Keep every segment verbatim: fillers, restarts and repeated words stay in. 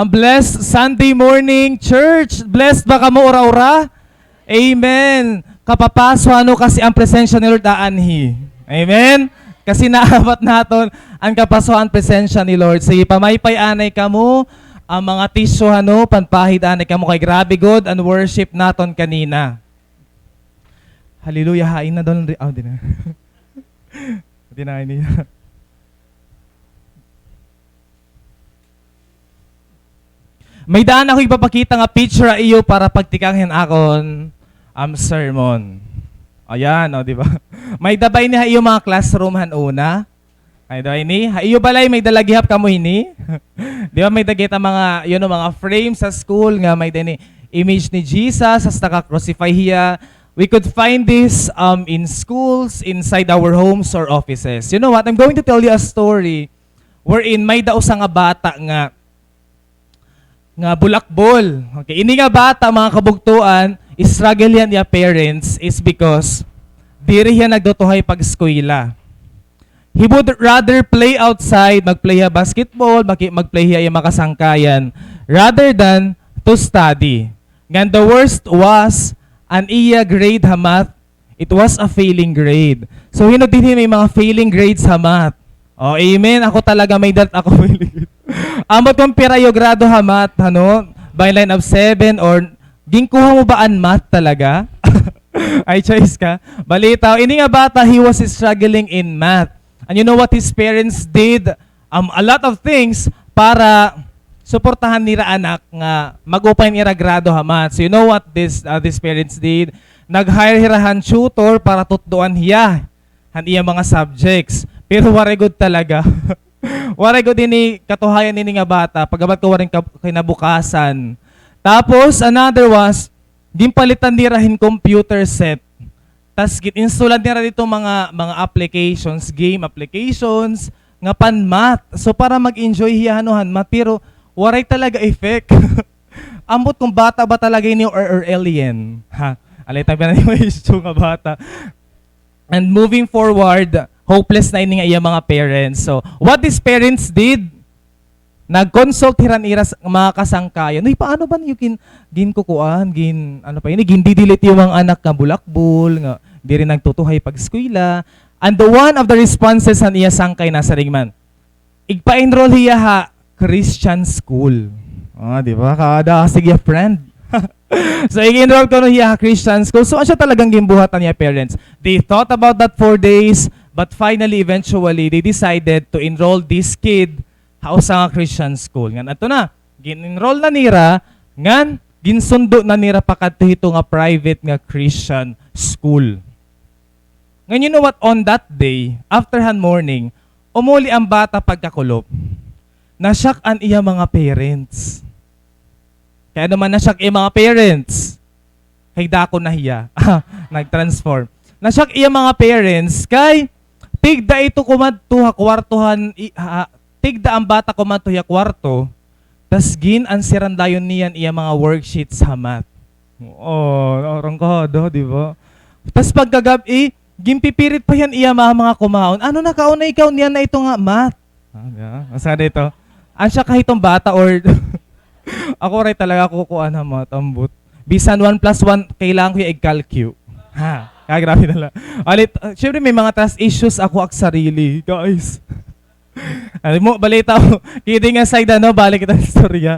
Ang blessed Sunday morning, church. Blessed ba kamo, ura-ura? Amen. Kapapaso, ano, kasi ang presensya ni Lord aanhi. Amen? Kasi naabat naton ang kapaso, ang presensya ni Lord. Sige, pamaypay anay kamo, ang mga tissue, ano, panpahid anay kamo kay grabe gud ang worship naton kanina. Hallelujah, hain na daw lang ri-, oh, di na. Di na, hindi na. May daan ako ipapakita nga picture ha iyo para pagtikang hin akon, um, sermon. Ayan, o, di ba? May-ada ba ini ha iyo mga classroom han una? May-ada ini? Ha iyo balay, may-ada la gihap kamo ini? Di ba, may-ada kita mga, you know, mga frames sa school nga may-ada ini image ni Jesus, hasta ka-crucify hiya. We could find this, um, in schools, inside our homes or offices. You know what? I'm going to tell you a story wherein may-ada usa nga bata nga nga bulakbol. Okay, ini nga bata, mga kabugtoan, struggle hiya han iya parents is because diri hiya nagtutuhay pag-eskwela. He would rather play outside, mag-play hiya basketball, maki-, mag-play hiya iya mga kasangkayan, rather than to study. Ngan the worst was, an iya grade ha math, it was a failing grade. So, hin-o dinhi may mga failing grades ha math? O, amen. Ako talaga, may-ada ako failing grade. Ambot kon pira iyo grado ha math, ano? By line of seven or, ginkuha mo ba an math talaga? Ay, choice ka. Balitaw, ini nga bata, he was struggling in math. And you know what his parents did? Um, a lot of things para suportahan nira anak nga mag-upay an ira grado ha math. So you know what this, uh, these parents did? Nag-hire hira han tutor para tutdoan hiya han iya mga subjects. Pero waray gud talaga. Waray gud ini katuhayan ini nga bata. Pag-abot ko waray kab-, kinabukasan. Tapos, another was, ginpalitan nira hin computer set. Tas gin-installan nira didto mga, mga applications, game applications, nga pan-math. So, para mag-enjoy hiya, ano, han math, pero waray talaga effect. Ambot kon bata ba talaga ini or, or alien. Ha? Alay, tabi na yung issue nga bata. And moving forward, hopeless na ini nga iya mga parents. So, what these parents did, nag-consult hira han ira s-, mga kasangkayan. Uy, paano ba niyo gin-, ginkukuan, gin-, ano pa ini, gin-delete iyo mga anak nga bulakbol, nga diri nagtutuhay pag-eskwela? And the one of the responses han iya sangkay nasiring man, igpa-enroll hiya ha Christian school. Ah, di ba? Kada, sige, friend. So, ig-enroll kuno hiya ha Christian school. So, asya talaga an ginbuhat han iya parents. They thought about that for days, but finally, eventually, they decided to enroll this kid ha usa nga Christian school. Ngan adto na, gin-enroll na nira, ngan ginsundo na nira pakadto hito nga private nga Christian school. Ngan you know what? On that day, after han morning, umuli an bata pagkakulop. Na-shock an iya mga parents. Kay ano man na-shock iya mga parents? Kay dako na hiya. Nag-transform. Na-shock iya mga parents kay tigda ito kumadto ha kwarto han i-, ha, tigda an bata kumadto ha iya kwarto, tas gin-answeran dayon niya an iya mga worksheets ha math. O, arangkada, di ba? Tas pagkagab-i, ginpipirit pa hiya han iya mama nga kumaon. Ano na, kaon na ikaw niyan na ito nga math? Ah, di ba? Asa dito? Asya ka hiton bata or ako ray talaga kukuan ha math, ambot. Bisan one plus one, kailangan ko hiya i-calcu. Ha? Kaya grabe na la. Alit, ah, syempre may mga trust issues ako ak sarili, guys. Alam mo, balita ko, kidding aside, ano, balik kita sa istorya.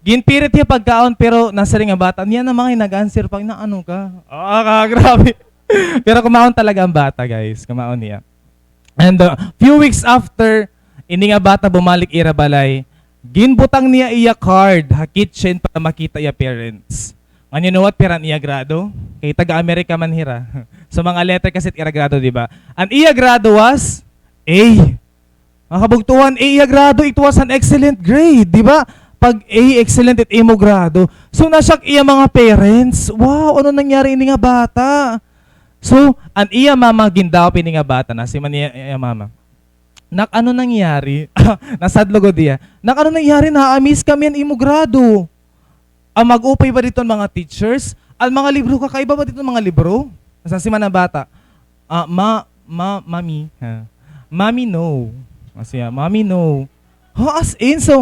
Ginpirit hiya pagkaon, pero nasiring an bata, niyan na man nag-answer pa, inaano ka? Ah, ka-, grabe. Pero kumaon talaga an bata, guys. Kumaon hiya. And, uh, few weeks after, ini nga bata bumalik ira balay, ginbutang niya iya card ha kitchen para makita iya parents. Ngan you know what? Pira an iya grado? Kay taga-Amerika man hira. So, mga letter kasi it ira grado, di ba? An iya grado was A. Mga kabugtoan, A iya grado, it was an excellent grade, di ba? Pag A, excellent it imo grado. So, na-shock iya mga parents. Wow, ano nangyari ini nga bata? So, an iya mama gindawat ini nga bata, nasiring man iya, iya mama, "Nak, ano nangyari?" Nasadlog gud hiya. "Nak, ano nangyari? Na-amaze kami han imo grado." An mag-upay ba didto an mga teachers? An mga libro, kakaiba ba didto an mga libro? Nasiring man an bata, ah, ma-, ma-, mami, ha? Mami, no. Nasiring, mami, no. Ha, as in? So,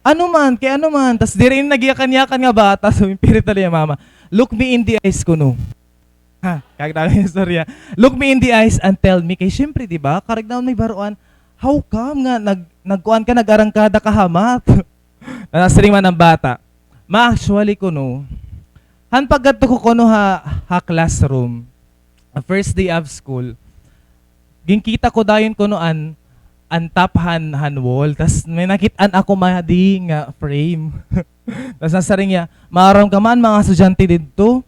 "Ano man, kay ano man?" Tas diri ini nagyakan-yakan nga bata, so, impirita la iya mama. "Look me in the eyes," kuno. Ha, kag dami istorya. "Look me in the eyes and tell me," kay syempre, di ba? Karag naon may baruan, "How come nga nag-, nagkuan ka, nag-arangkada ka ha math?" Nasiring man an bata, "Ma, actually kuno, han pagkadto ko kuno ha, ha classroom, first day of school, ginkita ko dayon kuno an, an top han, han wall. Tas may nakit-an ako madi nga frame." Tas nasiring hiya, "Maaram ka man, mga estudyante didto,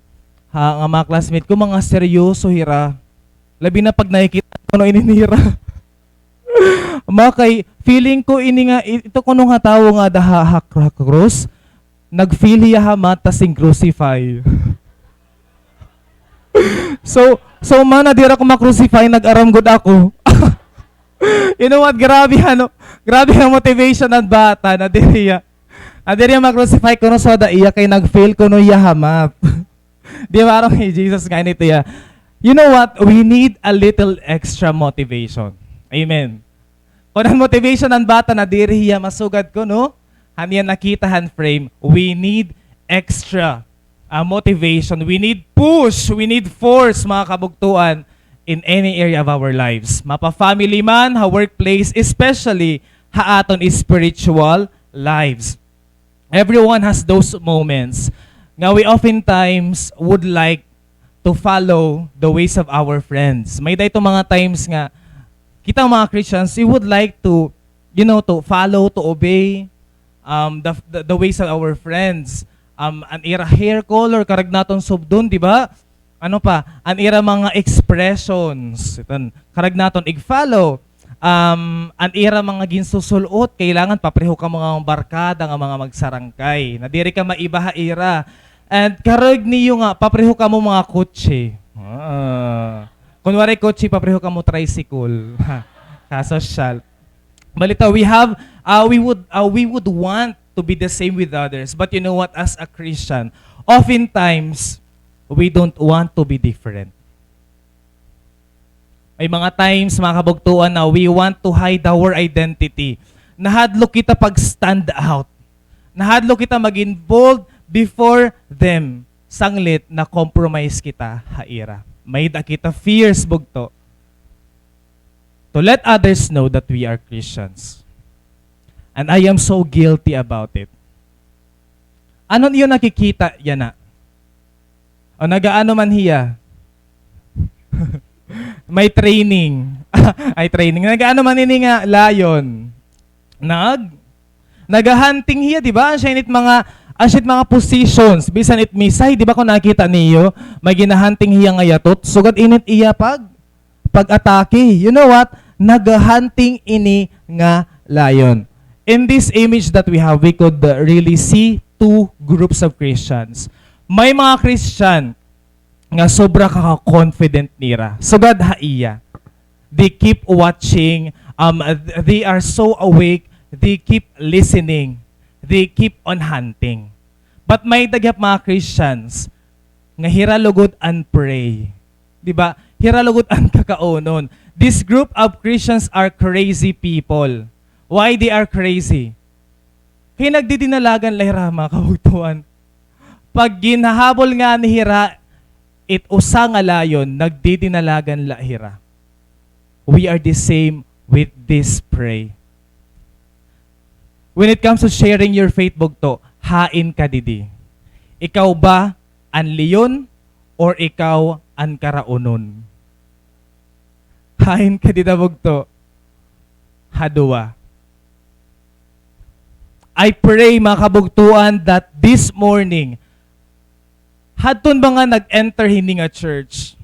ha, nga mga classmate ko, mga seryoso hira. Labi na pag nakikita kuno ini nira." Ma, kay feeling ko ini nga, i-, ito kuno nga tawo nga ada ha, ha, ha cross, nag-feel hiya ha math tas in-crucify. So, so, ma, nadiri ako ma-crucify, nag-aram gud ako. You know what? Grabe, ano, grabe an motivation han bata, nadiri hiya. Nadiri hiya ma-crucify kuno, so ada iya kay nag-fail kuno hiya ha math. Di ba, aron hi Jesus nga ini tiya. You know what? We need a little extra motivation. Amen. Kon an motivation han bata nadiri hiya masugad kuno han iya nakita han frame, we need extra, ah, motivation. We need push. We need force, mga kabugtoan, in any area of our lives. Mapa-family man, ha workplace, especially ha aton spiritual lives. Everyone has those moments nga we oftentimes would like to follow the ways of our friends. May-ada ito mga times nga kita mga Christians, we would like to, you know, to follow, to obey, um, the, the, the ways of our friends. Um, an ira hair color, karag naton subdon, di ba? Ano pa? An ira mga expressions. Iton, karag naton ig-follow. Um, an ira mga ginsusul-ot, kailangan papreho kamo nga barkada nga mga magsarangkay. Nadiri ka maiba ha ira. And karag niyo nga, papreho kamo mga kotse. Ah. Kon waray kotse, papreho kamo tricycle. Ha, kasosyal. Balita, we have, uh, we would, uh, we would want to be the same with others. But you know what? As a Christian, oftentimes, we don't want to be different. May mga times, mga kabugtoan, na we want to hide our identity. Nahadlok kita pag-stand out. Nahadlok kita maging bold before them. Sanglit, na-compromise kita ha ira. May-ada kita fears, bugto, to let others know that we are Christians. And I am so guilty about it. Ano an iyo nakikita yana? O nagaano man hiya? May training. Ay, training. Nagaano man ini nga lion? Nag-, naga-hunting hiya, di ba? Asya init mga, asya it mga positions. Bisan it misay, di ba, kon nakita niyo, may gina-hunting hiya nga yatot. Sugad init iya pag pag-atake. You know what? Naga-hunting ini nga lion. In this image that we have, we could, uh, really see two groups of Christians. May mga Christian nga sobra ka confident nira. Sugad ha iya. They keep watching, um, th-, they are so awake, they keep listening, they keep on hunting. But may-ada gihap mga Christians nga hira lugod an prey. Di ba? Hira lugod an kakaunon. This group of Christians are crazy people. Why they are crazy? Kay nagdidinalagan la hira, mga kabugtoan. Pag ginhahabol ngani hira it usa nga lion, nagdidinalagan la hira. We are the same with this prey. When it comes to sharing your faith, bugto, hain ka didi? Ikaw ba an leon or ikaw an karaunon? Hain ka dida, bugto? Ha duwa. I pray, mga kabugtoan, that this morning, hadton ba nga nag-enter hini nga church,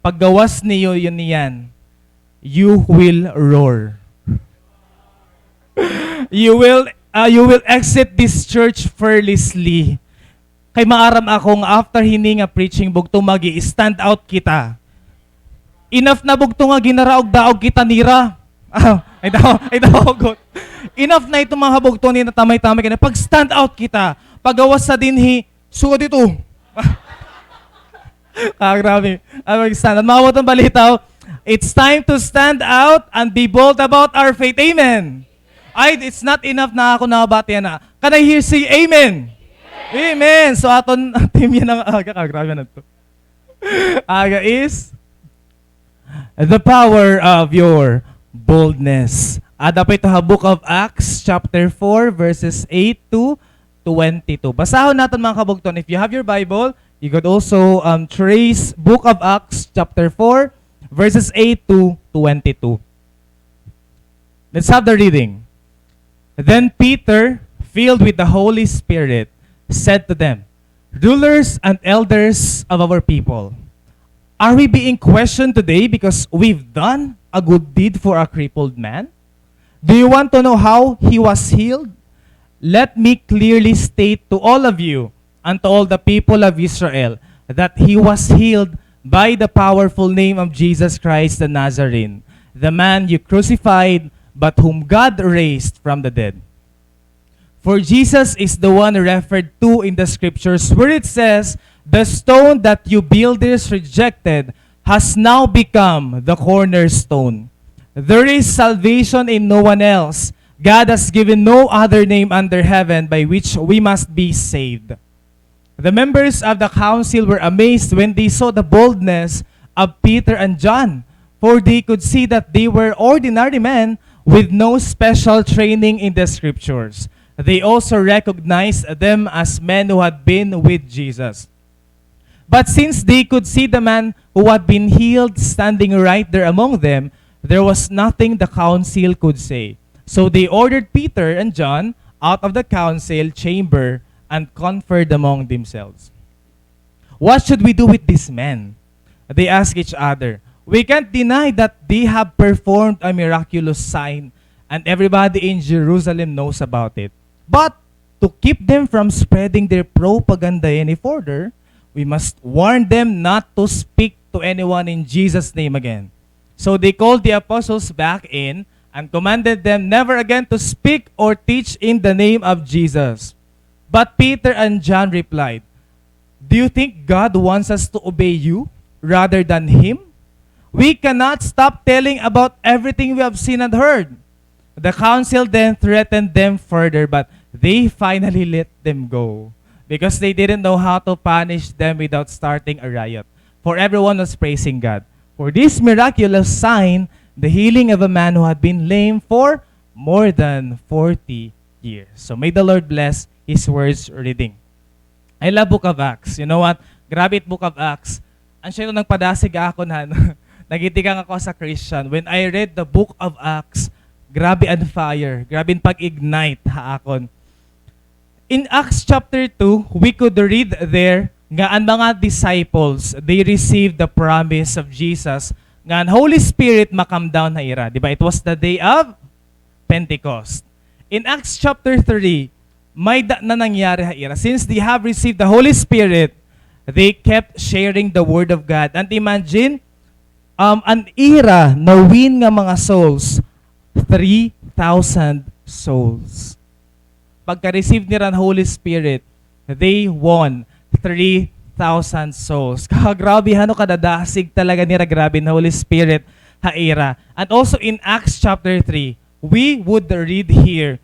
paggawas niyo yun niyan, you will roar. You will, uh, you will exit this church fearlessly. Kay maaram ako nga after hini nga preaching, bugto, magi-stand out kita. Enough na, bugto, nga ginaraog-daog kita nira. Ah, ay daw, ay daw, got. Enough na ito, mga kabugto, nga tamay-tamay ka na. Pag-stand out kita, paggawas sa dinhi, sugad ito. Ah, grabe. Ay, mag-stand out. Mga kabugto, balitaw, it's time to stand out and be bold about our faith. Amen. Ay, it's not enough na ako nabati yana. Can I hear say amen? Amen. So aton theme yana nga aga, ka, grabe na to. Aga is the power of your boldness. Ada pa ito ha Book of Acts, chapter four, verses eight to twenty-two. Basahon naton, mga kabugton. If you have your Bible, you could also, um, trace Book of Acts, chapter four, verses eight to twenty-two. Let's have the reading. Then Peter, filled with the Holy Spirit, said to them, "Rulers and elders of our people, are we being questioned today because we've done a good deed for a crippled man? Do you want to know how he was healed? Let me clearly state to all of you and to all the people of Israel that he was healed by the powerful name of Jesus Christ the Nazarene, the man you crucified, but whom God raised from the dead." For Jesus is the one referred to in the scriptures where it says, "The stone that you builders rejected has now become the cornerstone. There is salvation in no one else. God has given no other name under heaven by which we must be saved." The members of the council were amazed when they saw the boldness of Peter and John, for they could see that they were ordinary men with no special training in the scriptures. They also recognized them as men who had been with Jesus. But since they could see the man who had been healed standing right there among them, there was nothing the council could say. So they ordered Peter and John out of the council chamber and conferred among themselves. "What should we do with these men?" they asked each other. "We can't deny that they have performed a miraculous sign, and everybody in Jerusalem knows about it. But to keep them from spreading their propaganda any further, we must warn them not to speak to anyone in Jesus' name again." So they called the apostles back in and commanded them never again to speak or teach in the name of Jesus. But Peter and John replied, "Do you think God wants us to obey you rather than him? We cannot stop telling about everything we have seen and heard." The council then threatened them further, but they finally let them go because they didn't know how to punish them without starting a riot. For everyone was praising God for this miraculous sign, the healing of a man who had been lame for more than forty years. So may the Lord bless His words reading. I love Book of Acts. You know what? Grabe it Book of Acts. An siya ito nagpadasig ha akon, han. Nagitikang ako as a Christian. When I read the Book of Acts, grabe an fire, grabe an pag-ignite ha akon. In Acts chapter two, we could read there nga an mga disciples, they received the promise of Jesus nga an Holy Spirit ma-come down ha ira. Di ba? It was the day of Pentecost. In Acts chapter three, may-da na nangyari ha ira. Since they have received the Holy Spirit, they kept sharing the word of God. And imagine, um, an ira na-win nga mga souls, three thousand souls. Pagka-receive nira an Holy Spirit, they won three thousand souls. Kagrabe, hano kadadasig talaga nira, grabe an Holy Spirit ha ira. And also in Acts chapter three, we would read here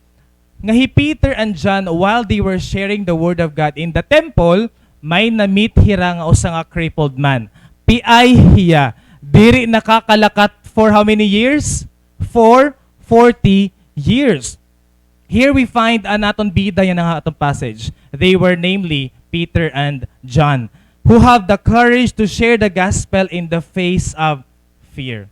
nga hi Peter and John, while they were sharing the word of God in the temple, may na-meet hira nga usa nga crippled man. Piay hiya. Diri nakakalakat for how many years? For forty years. Here we find an aton bida yana nga aton passage. They were namely Peter and John, who have the courage to share the gospel in the face of fear.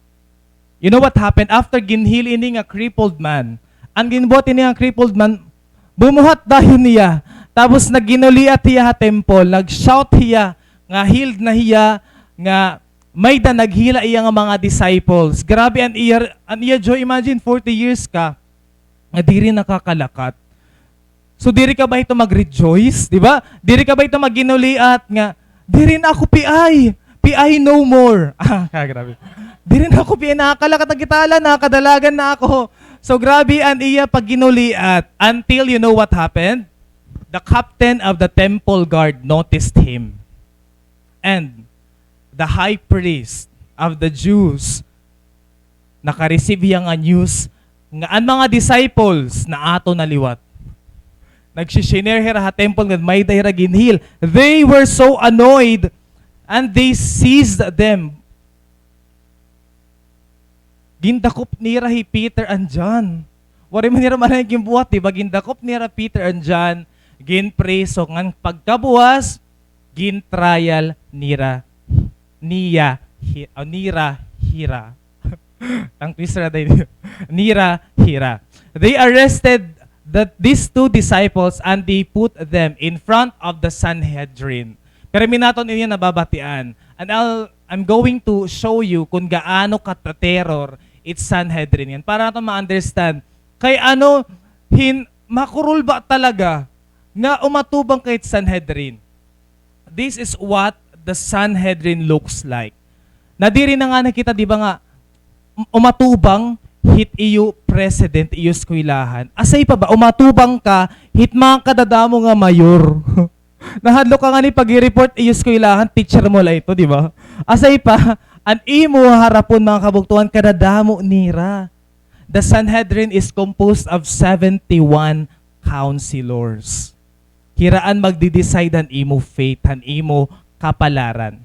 You know what happened? After ginheal ini nga crippled man, an ginbuhat ini nga crippled man, bumuhat dayon hiya. Tapos nagginuliat hiya ha temple, nag-shout hiya nga healed na hiya, nga may-da naghila iya nga mga disciples. Grabe an iya, an iya joy. Imagine, forty years ka nga diri nakakalakat. So, diri ka ba ito mag-rejoice, di ba? Diri ka ba ito magginuliat nga, "Diri na ako piay, piay no more." Ah, grabe. "Diri na ako piay, nakakalakat na kita, hala, nakadalagan na ako." So, grabe an iya pagginuliat. Until, you know what happened? The captain of the temple guard noticed him. And the high priest of the Jews, naka-receive hiya nga news nga an mga disciples naato na liwat. Nagsi-share hira ha temple nga may-ada hira gin-heal. They were so annoyed and they seized them. Gindakop nira hi Peter and John. Waray man nira maalala an ginbuhat, di ba? Gindakop nira Peter and John, ginpriso, ngan pagkabuwas, gin-trial nira, niya, hi-, ah, nira, hira. Tongue twister na tayo. Nira, hira. They arrested that, these two disciples and they put them in front of the Sanhedrin. Pero minaton ninyo nababatian. And I'll, I'm going to show you kung gaano ka-terror it Sanhedrin yan. Para naton ma-understand. Kay ano, hin-, makurulba talaga nga umatubang ka hit Sanhedrin. This is what the Sanhedrin looks like. Nadiri na ngani kita, di ba, nga, um-, umatubang hit iyo president, iyo eskwelahan. Asay pa ba, umatubang ka hit mga kadadamo nga mayor. Nahadlok ka ngani pag-i-report iyo eskwelahan, teacher mo la ito, di ba? Asay pa, an imo harapon, mga kabugtoan, kadadamo nira. The Sanhedrin is composed of seventy-one counselors. Hira an magdi-decide han imo fate, han imo kapalaran.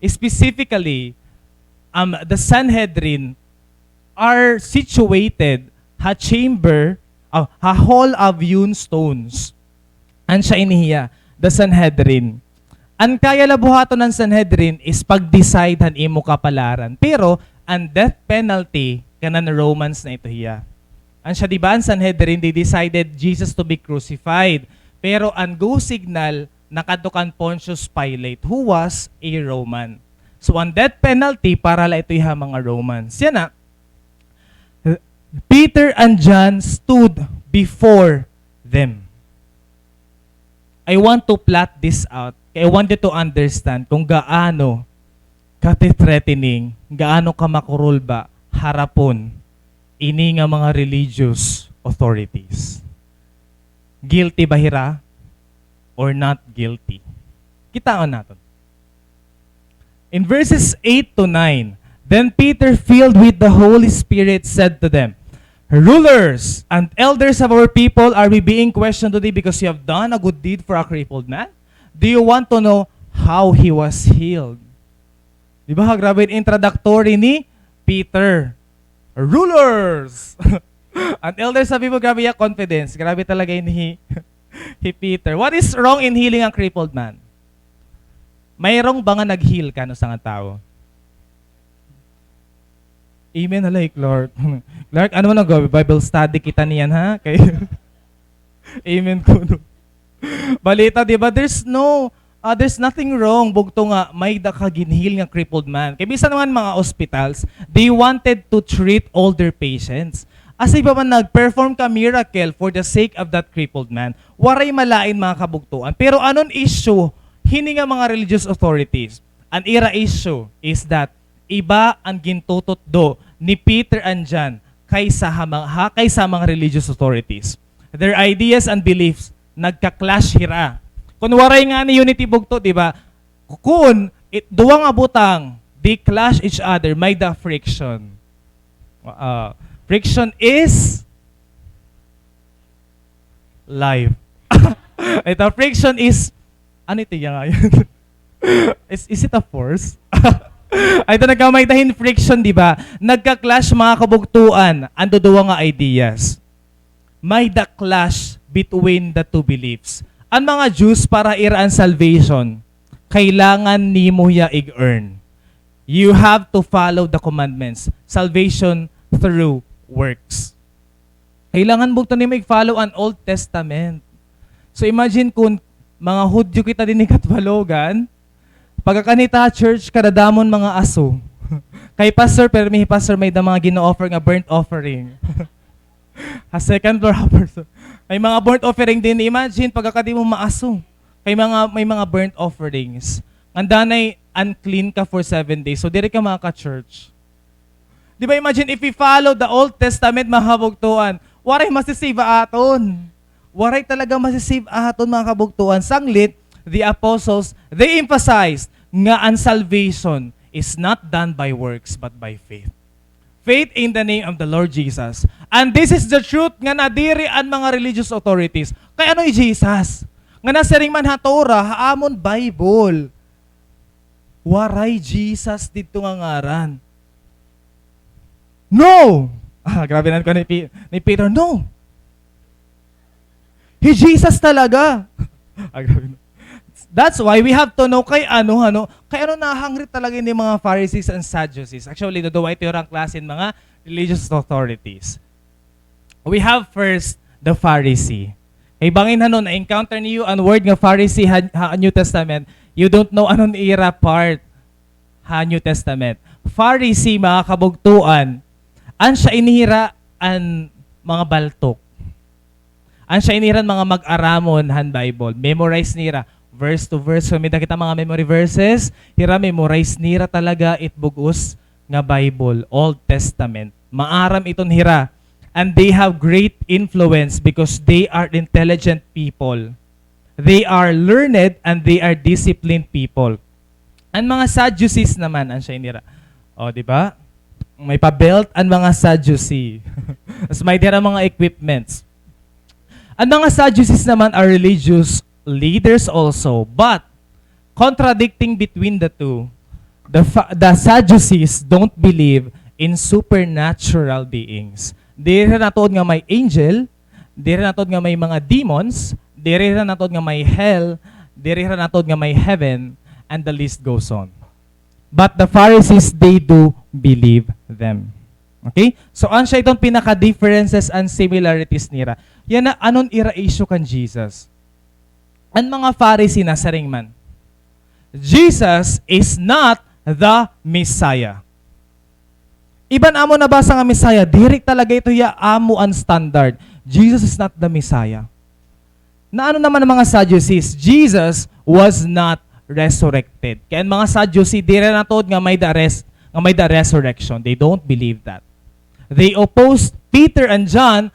Specifically, um, the Sanhedrin are situated ha chamber, ah, ha hall of hewn stones. An siya ini hiya, the Sanhedrin. An kaya la buhaton han Sanhedrin is pag-decide han imo kapalaran. Pero an death penalty, kanan Romans na ito hiya. An siya, di ba, an Sanhedrin, they decided Jesus to be crucified. Pero an go signal, nakadto kan Pontius Pilate, who was a Roman. So, an death penalty, para la ito ha mga Romans. Yana, Peter and John stood before them. I want to plot this out. Kay I want you to understand kung gaano ka-threatening, gaano ka makurulba harapon ini nga mga religious authorities. Guilty ba hira or not guilty? Kitaon naton. In verses eight to nine, then Peter, filled with the Holy Spirit, said to them, "Rulers and elders of our people, are we being questioned today because you have done a good deed for a crippled man? Do you want to know how he was healed?" Di ba? Grabe an introductory ni Peter. Rulers and elders of people, grabe iya confidence. Grabe talaga ini hi, hi Peter. What is wrong in healing a crippled man? May wrong ba nga nag-heal kan usa nga tawo? Amen, hala, hi Clark. Clark, ano man, nag-Bible study kita niyan, ha? Kay, amen kuno. Balita, di ba? There's no, ah, there's nothing wrong, bugto, nga may-ada ka gin-heal nga crippled man. Kay bisan naman mga hospitals, they wanted to treat all their patients. Asay pa man nag-perform ka miracle for the sake of that crippled man. Waray malain, mga kabugtoan. Pero ano an issue hini nga mga religious authorities? An ira issue is that iba an gintututdo ni Peter and John kaysa ha mga, ha, kaysa mga religious authorities. Their ideas and beliefs nagka-clash hira. Kun waray ngani unity, bugto, di ba? Kun it, duwa nga butang, they clash each other, may-ada friction. Ah, friction is life. Ito, friction is, ano ito nga yun? Is, is it a force? Ay, ito, nagkamay-ada hin friction, di ba? Nagka-clash, mga kabugtoan, an duduwa nga ideas. May-ada clash between the two beliefs. An mga Jews, para ira an salvation, kailangan nimo hiya ig-earn. You have to follow the commandments. Salvation through works. Kailangan bugto nimo ig-follow an Old Testament. So imagine kun mga Hudyo kita dinhi Catbalogan, pagkakanhi ta ha church, kadadamon mga aso. Kay pastor, permi hi pastor may-ada mga gina-offer nga burnt offering. Ha second floor, ha first floor. May mga burnt offering dinhi. Imagine, pagkakadiri mo maaso. Kay mga, may mga burnt offerings. Ngan danay unclean ka for seven days. So, diri ka makaka-church. Di ba, imagine if we follow the Old Testament, mga kabugtoan, waray masisave aton. Waray talaga masisave aton, mga kabugtoan. Sanglit, the apostles, they emphasized nga an salvation is not done by works but by faith. Faith in the name of the Lord Jesus. And this is the truth nga nadiri an mga religious authorities. Kay ano hi Jesus? Nga nasiring man ha Torah, ha amon Bible. Waray Jesus didto nga ngaran. No! Ah, grabe na ko ni, Pi- ni Peter. No! Hi Jesus talaga. Ah, grabe na. That's why we have to know kay ano, ano, kay ano nahangrit talaga ini mga Pharisees and Sadducees. Actually, duduwa ito yung klase ng mga religious authorities. We have first the Pharisee. Kay bangin hano, na-encounter niyo an word nga Pharisee ha, ha New Testament, you don't know anon ira part ha New Testament. Pharisee, mga kabugtuan, an siya ini hira an mga baltok. An siya ini hira an mga mag-aramon han Bible. Memorize nira verse to verse. So, may da kita mga memory verses. Hira, memorize nira talaga it bug-os nga Bible, Old Testament. Maaram iton hira. And they have great influence because they are intelligent people. They are learned and they are disciplined people. An mga Sadducees naman, an siya ini hira. O, di ba? May pa-belt an mga Sadducee. Mas may dira mga equipments. An mga Sadducees naman are religious leaders also, but contradicting between the two, the, fa- the Sadducees don't believe in supernatural beings. Diri hira natuod nga may angel, diri hira natuod nga may mga demons, diri hira natuod nga may hell, diri hira natuod nga may heaven, and the list goes on. But the Pharisees, they do believe them. Okay? So, an siya iton pinaka-differences and similarities nira. Yana, anon ira issue kan Jesus? An mga Pharisee nasiring man, "Jesus is not the Messiah." Iban amo nabasa nga Messiah, diri talaga ito hiya amo an standard. Jesus is not the Messiah. Na ano naman an mga Sadducees? Jesus was not resurrected. Kay an mga Sadducee, diri natuod nga may the res-, nga may the resurrection. They don't believe that. They opposed Peter and John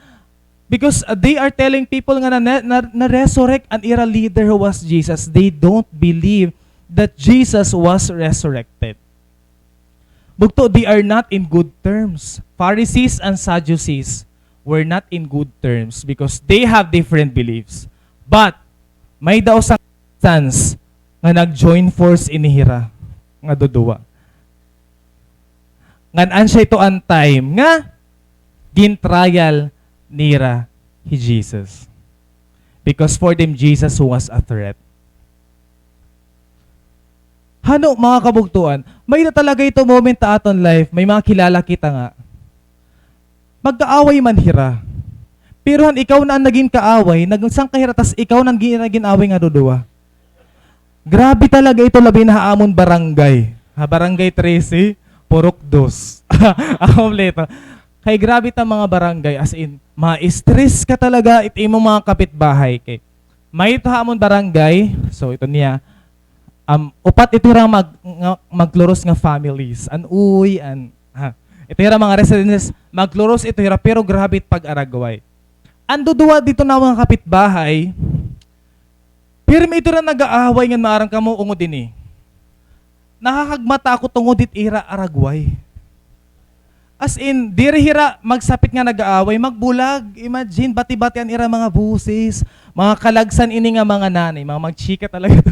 because, uh, they are telling people nga na, na, na-resurrect an ira leader who was Jesus. They don't believe that Jesus was resurrected. Bugto, they are not in good terms. Pharisees and Sadducees were not in good terms because they have different beliefs. But, may da usa nga instance nga nag-join force ini hira nga duduwa. Ngan an siya ito an time nga gin-trial nira hi Jesus. Because for them, Jesus was a threat. Hano, mga kabugtoan, may da talaga ito moment ha aton life, may mga kilala kita nga magkaaway man hira. Pero han ikaw na an nagin kaaway, nag-, sangka hira, tas ikaw na an gi-, nagin away nga duduwa. Grabe talaga ito, labi na ha amon barangay. Ha, Barangay trese, Purok dos. Ah, kompleto. Kay grabe ta mga barangay, as in, ma-stress ka talaga, it imong mga kapitbahay. Kay, may ito ha amon barangay, so ito niya, um, upat ito hira mag-, nga, magkluros nga families. An Uy, an, ha. Ito hira mga residences, magkluros ito hira, pero grabe it pag-aragway. An duduwa dito na mga kapitbahay, pirmi ito na nag-aaway ngan maaram kamo ungod ini. Nakakagmatakot ungod it ira aragway. As in, diri hira magsapit nga nag-aaway, magbulag. Imagine, bati-bati an ira mga boses, mga kalagsan ini nga mga nanay, mga magchika talaga ito.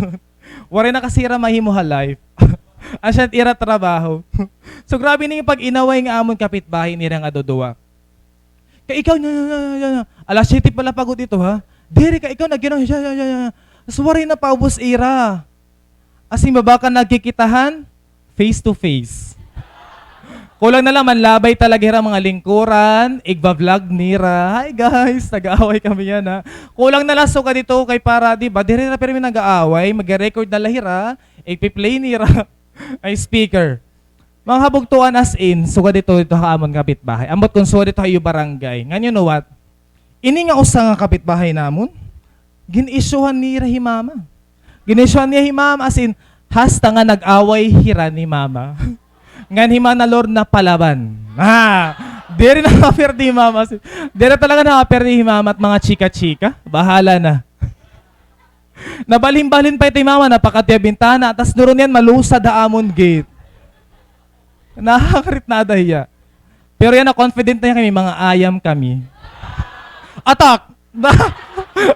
Waray na kasi ira mahimo ha life. Asya it ira trabaho. So, grabe ini nga pag-inaway nga amon kapitbahay nira nga duduwa. Kay ikaw, nya, nya, nya, nya, nya. Alas siyete pa la pa gud ito, ha? Diri ka, ikaw na ginaw, nya, nya, nya, nya. Tas waray na paubos ira. As in, baba ka nagkikitahan, face to face. Kulang na la, manlabay talaga hira mga lingkuran, igba-vlog nira. "Hi guys, nag-aaway kami yana, ha." Kulang na la, sugad ito kay para, di ba, diri na pirmi nag-aaway, mag-record na la hira, ipi-play nira. Ay, speaker. Mga kabugtoan, as in, sugad ito, ito ha amon kapitbahay. Ambot kon sugad ito ha iyo barangay. Ngan you know what? Ini nga usa nga kapitbahay namon, gin-isyuhan nira hi mama. Gin-isyuhan niya hi mama, as in, hasta nga nag-away hira ni mama. Ngan hi Mana Lorna palaban. Ah, diri na mapirdi hi mama, as in. Diri talaga na mapirdi hi mama at mga chika-chika. Bahala na. Nabalhin-balhin pa ito hi mama, napakadto ha bintana, tas duron niyan malusad ha amon gate. Nakakarit na ada hiya. Pero yana, confident na yana kami, mga ayam kami. Atak!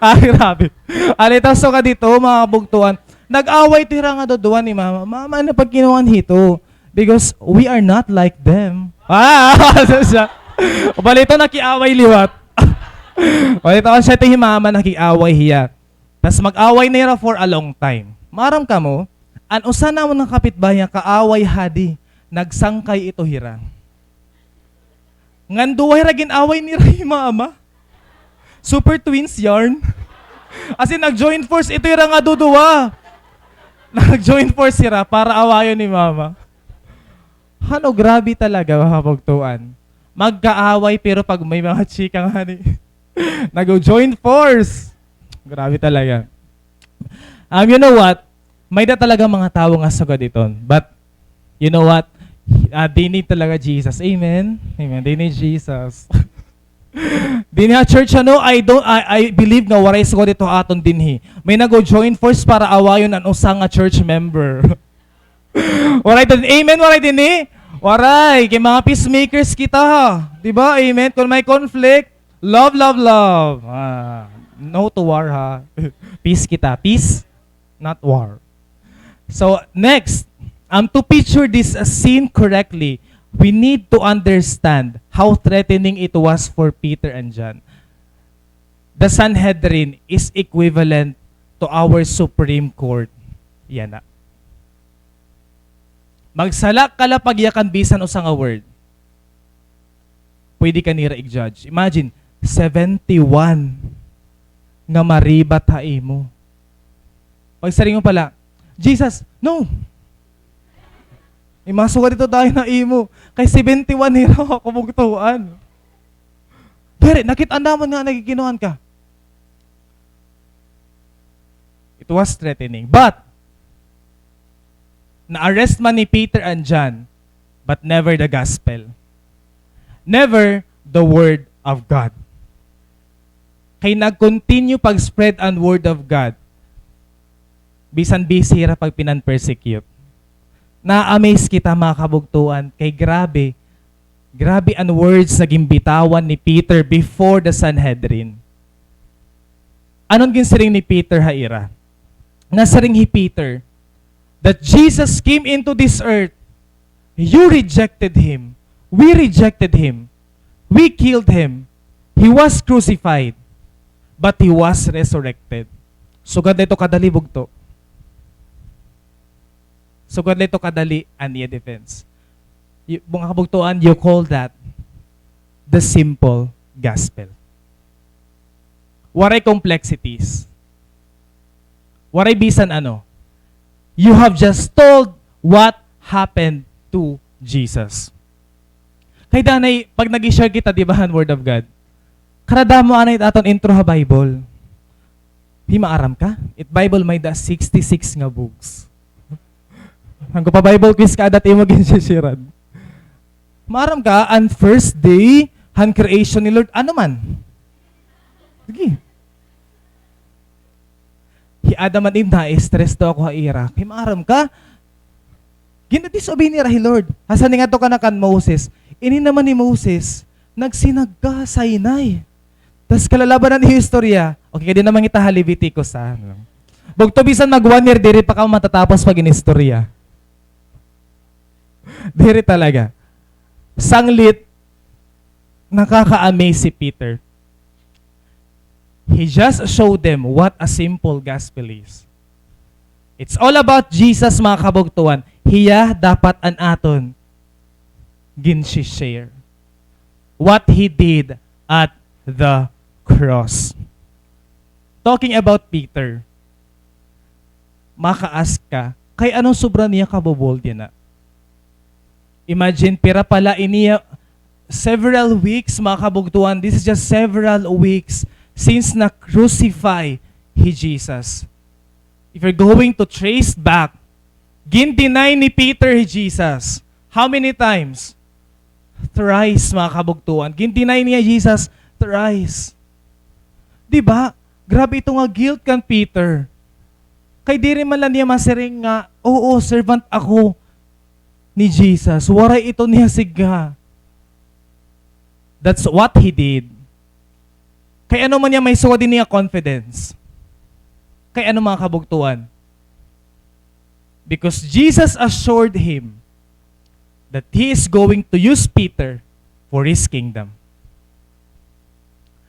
Ay, grabe. Alita, so nga dito, mga kabugtuan, nag-away ito hira nga duduwa ni Mama. Mama, ano pagkinuhan hito? Because we are not like them. Ah, siya. Balita, nakiaway liwat. Balita, siya ito hi Mama, nakiaway hiya. Tas mag-away na hira for a long time. Maaram kamo, an usa namon nga kapitbahay nga kaaway hadi, nagsangkay ito hira. Ngan duwa hira gin-away nira hi Mama. Super twins yarn. As in, nag-join force ito hira nga duduwa. Nag-join force hira para awayon ni Mama. Hano, grabe talaga, mga kabugtuan. Magkaaway, pero pag may mga chika nga ni, nag-join force. Grabe talaga. Um, you know what? May da talaga mga tawo nga sugad iton. But, you know what? Ah, dinhi talaga Jesus. Amen? Amen. Dinhi Jesus. Dinhi ha church, ano, I don't, I, I believe nga waray sugad ito aton dinhi. May nag-join force para awayon an usa nga church member. Waray din. Amen, waray dinhi. Waray. Kay mga peacemakers kita, ha. Di ba? Amen. Kung may conflict, love, love, love. Ah, no to war, ha. Peace kita. Peace, not war. So, next, um, to picture this, uh, scene correctly, we need to understand how threatening it was for Peter and John. The Sanhedrin is equivalent to our Supreme Court. Yana. Magsala ka la pagyakan bisan usa nga word, pwede ka nira i-judge. Imagine, seventy-one nga maribat ha imo. Pagsiring mo pa la, "Jesus, no!" Imasugad ito dayon ha imo. Kay seventy-one hira, kabugtuan. Diri, nakit-an namon nga nagkikinuan ka. It was threatening. But, na-arrest man ni Peter and John, but never the gospel. Never the word of God. Kay nag-continue pag-spread an word of God. Bisan busy hira pag pinan-persecute. Na-amaze kita, mga kabugtuan, kay grabe, grabe an words na ginbitawan ni Peter before the Sanhedrin. Ano an ginsiring ni Peter ha ira? Nasiring hi Peter that Jesus came into this earth. You rejected him. We rejected him. We killed him. He was crucified. But he was resurrected. Sugad la ito kadali, bugto. Sugad la ito kadali an iya defense. Y-, mga kabugtuan, you call that the simple gospel. Waray complexities. Waray bisan ano. You have just told what happened to Jesus. Kay danay, pag nag-share kita, di ba, han Word of God? Karada mo anay aton intro ha Bible. Hi, maaram ka? It Bible may-ada sixty-six nga books. Hangko pa Bible quiz ka, adat imo ginsisiran. Maaram ka, an first day han creation ni Lord, ano man? Sige. Hi Adam and Eve, na-stress daw ako ha ira. Hi, maaram ka, gina-disobey nira hi Lord. Hasan ni ngadto ka na kan Moses. Ini naman ni Moses, nagsinag ka ha Sinai. Tas kalalabanan ni istorya. Okay, kay di naman kita ha Leviticus, ha? Bugto, bisan mag one year, diri pa ka matatapos pag inistorya. Diri talaga. Sanglit, nakaka-amaze si Peter. He just showed them what a simple gospel is. It's all about Jesus, mga kabugtuan. Hiya dapat an aton ginsi-share. What he did at the cross. Talking about Peter, maka-ask ka, kay ano sobra niya kabobold yana? Imagine, pira pa la ini, several weeks, mga kabugtuan. This is just several weeks since na-crucify hi Jesus. If you're going to trace back, gin-deny ni Peter hi Jesus. How many times? Thrice, mga kabugtuan. Gin-deny niya Jesus thrice. Di ba? Grabe ito nga guilt kan Peter. Kay diri man la niya masiring nga, "Oo, servant ako ni Jesus." Waray ito niya sigha. That's what he did. Kay ano man niya may sugad ini nga confidence? Kay ano, mga kabugtoan? Because Jesus assured him that he is going to use Peter for his kingdom.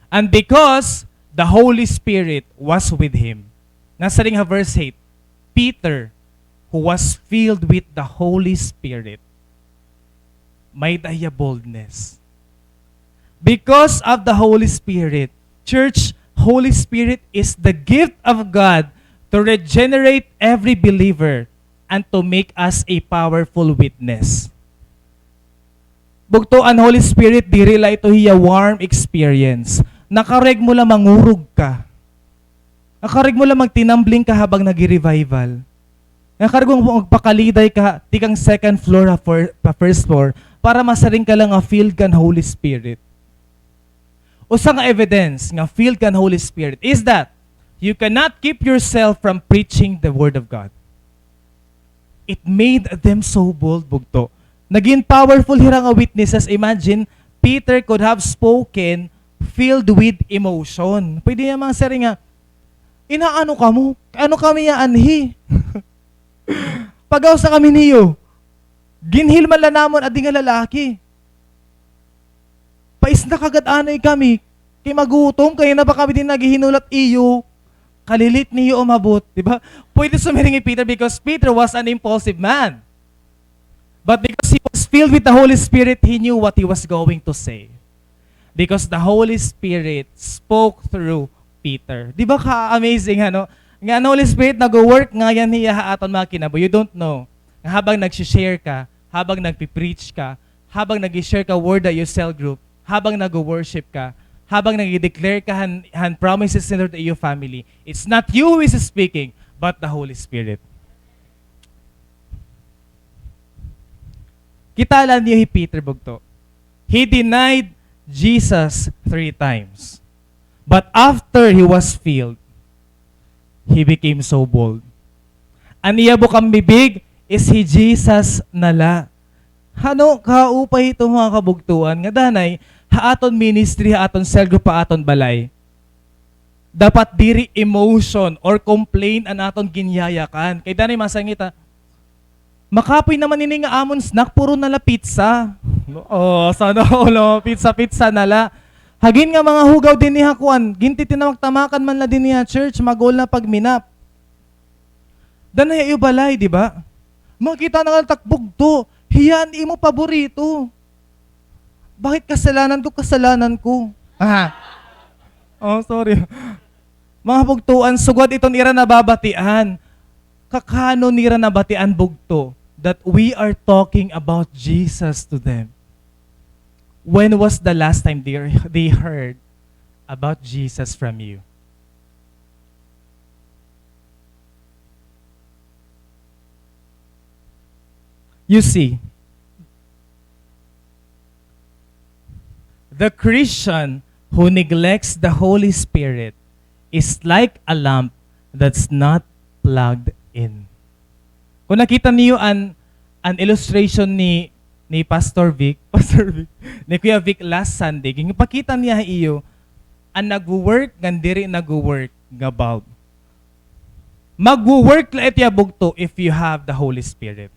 And because the Holy Spirit was with him. Nasiring ha verse eight, Peter, who was filled with the Holy Spirit, may-ada hiya boldness. Because of the Holy Spirit. Church, Holy Spirit is the gift of God to regenerate every believer and to make us a powerful witness. Bugto, an Holy Spirit, diri la ito hiya warm experience. Nakaruyag mo la mangurog ka. Nakaruyag mo la magtinambling ka habang nagi-revival. Nakaruyag mo magpakaliday ka tikang second floor ha fir-, pa first floor para masiring ka la nga filled kan Holy Spirit. Usa nga evidence nga filled kan Holy Spirit is that you cannot keep yourself from preaching the Word of God. It made them so bold, bugto. Nagin powerful hira nga witnesses. Imagine, Peter could have spoken filled with emotion. Pwede niya masiring nga, "Inaano kamo? Ano kami nga anhi? Pagawas na kami niyo. Ginhil man la namon adi nga lalaki. Paisna ka gad anay kami, kay magutom, kanina pa kami dinhi naghihinulat iyo, kalilit niyo umabot," di ba? Pwede sumiring hi Peter because Peter was an impulsive man. But because he was filled with the Holy Spirit, he knew what he was going to say. Because the Holy Spirit spoke through Peter. Di ba ka-amazing, ano? Nga an Holy Spirit nag-work ngay-an hiya ha aton mga kinabuhi. You don't know. Nga habang nag-share ka, habang nagpi-preach ka, habang nag-share ka word ha iyo cell group, habang nag-worship ka, habang nag-declare ka han, han promises ni Lord ha iyo family, it's not you who is speaking, but the Holy Spirit. Kita la niyo hi Peter, bugto. He denied Jesus three times. But after he was filled, he became so bold. An iya bukang bibig is hi Jesus na la. Ano, kaupay ito, mga kabugtoan, nga danay, ha aton ministry, ha aton cell group, ha aton balay, dapat diri emotion or complain an aton ginyayakan. Kay danay masangit, ha, makapoy naman ini nga amon snack, puro na la pizza. Oh, sana all, oh, pizza, pizza na la. Hagin nga mga hugaw dinhi ha kuan, gintitinamag-tamakan man la dinhi ha church, magol na pagminap. Danay ha iyo balay, di ba? Makita na nga takbugto, hiya an imo paborito. Bakit kasalanan ko, kasalanan ko? Ah. Oh, sorry. Mga bugtoan, sugad iton ira nababatian. Kakano nira nabatian, bugto, that we are talking about Jesus to them? When was the last time they, they heard about Jesus from you? You see, the Christian who neglects the Holy Spirit is like a lamp that's not plugged in. Kung nakita niyo an, an illustration ni, ni Pastor Vic, Pastor Vic, ni Kuya Vic last Sunday, ginpakita niya ha iyo an nagwo-work ngan diri nagwo-work nga bulb. Magwo-work la it iya bugto if you have the Holy Spirit.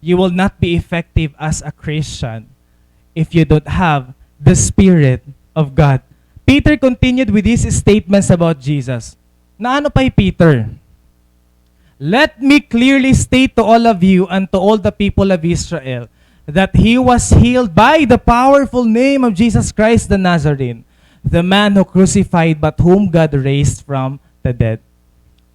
You will not be effective as a Christian if you don't have the Spirit of God. Peter continued with his statements about Jesus. Naano pa hi Peter? Let me clearly state to all of you and to all the people of Israel that he was healed by the powerful name of Jesus Christ the Nazarene, the man who crucified but whom God raised from the dead.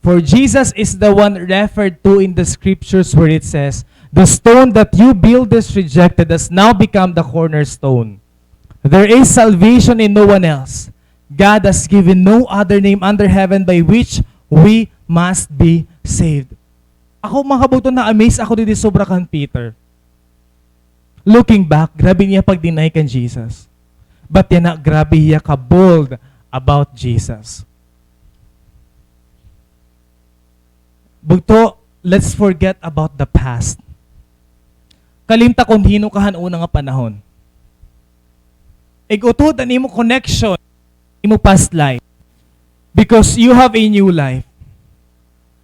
For Jesus is the one referred to in the scriptures where it says, "The stone that you builders rejected has now become the cornerstone." There is salvation in no one else. God has given no other name under heaven by which we must be saved. Ako, mga kabugto, na-amaze ako didi sobra kan Peter. Looking back, grabe niya pag-deny kan Jesus. But yana, grabe hiya ka-bold about Jesus. Bugto, let's forget about the past. Kalimta kon hin-o ka han una nga panahon. Ig-utod an imo connection, imo past life. Because you have a new life.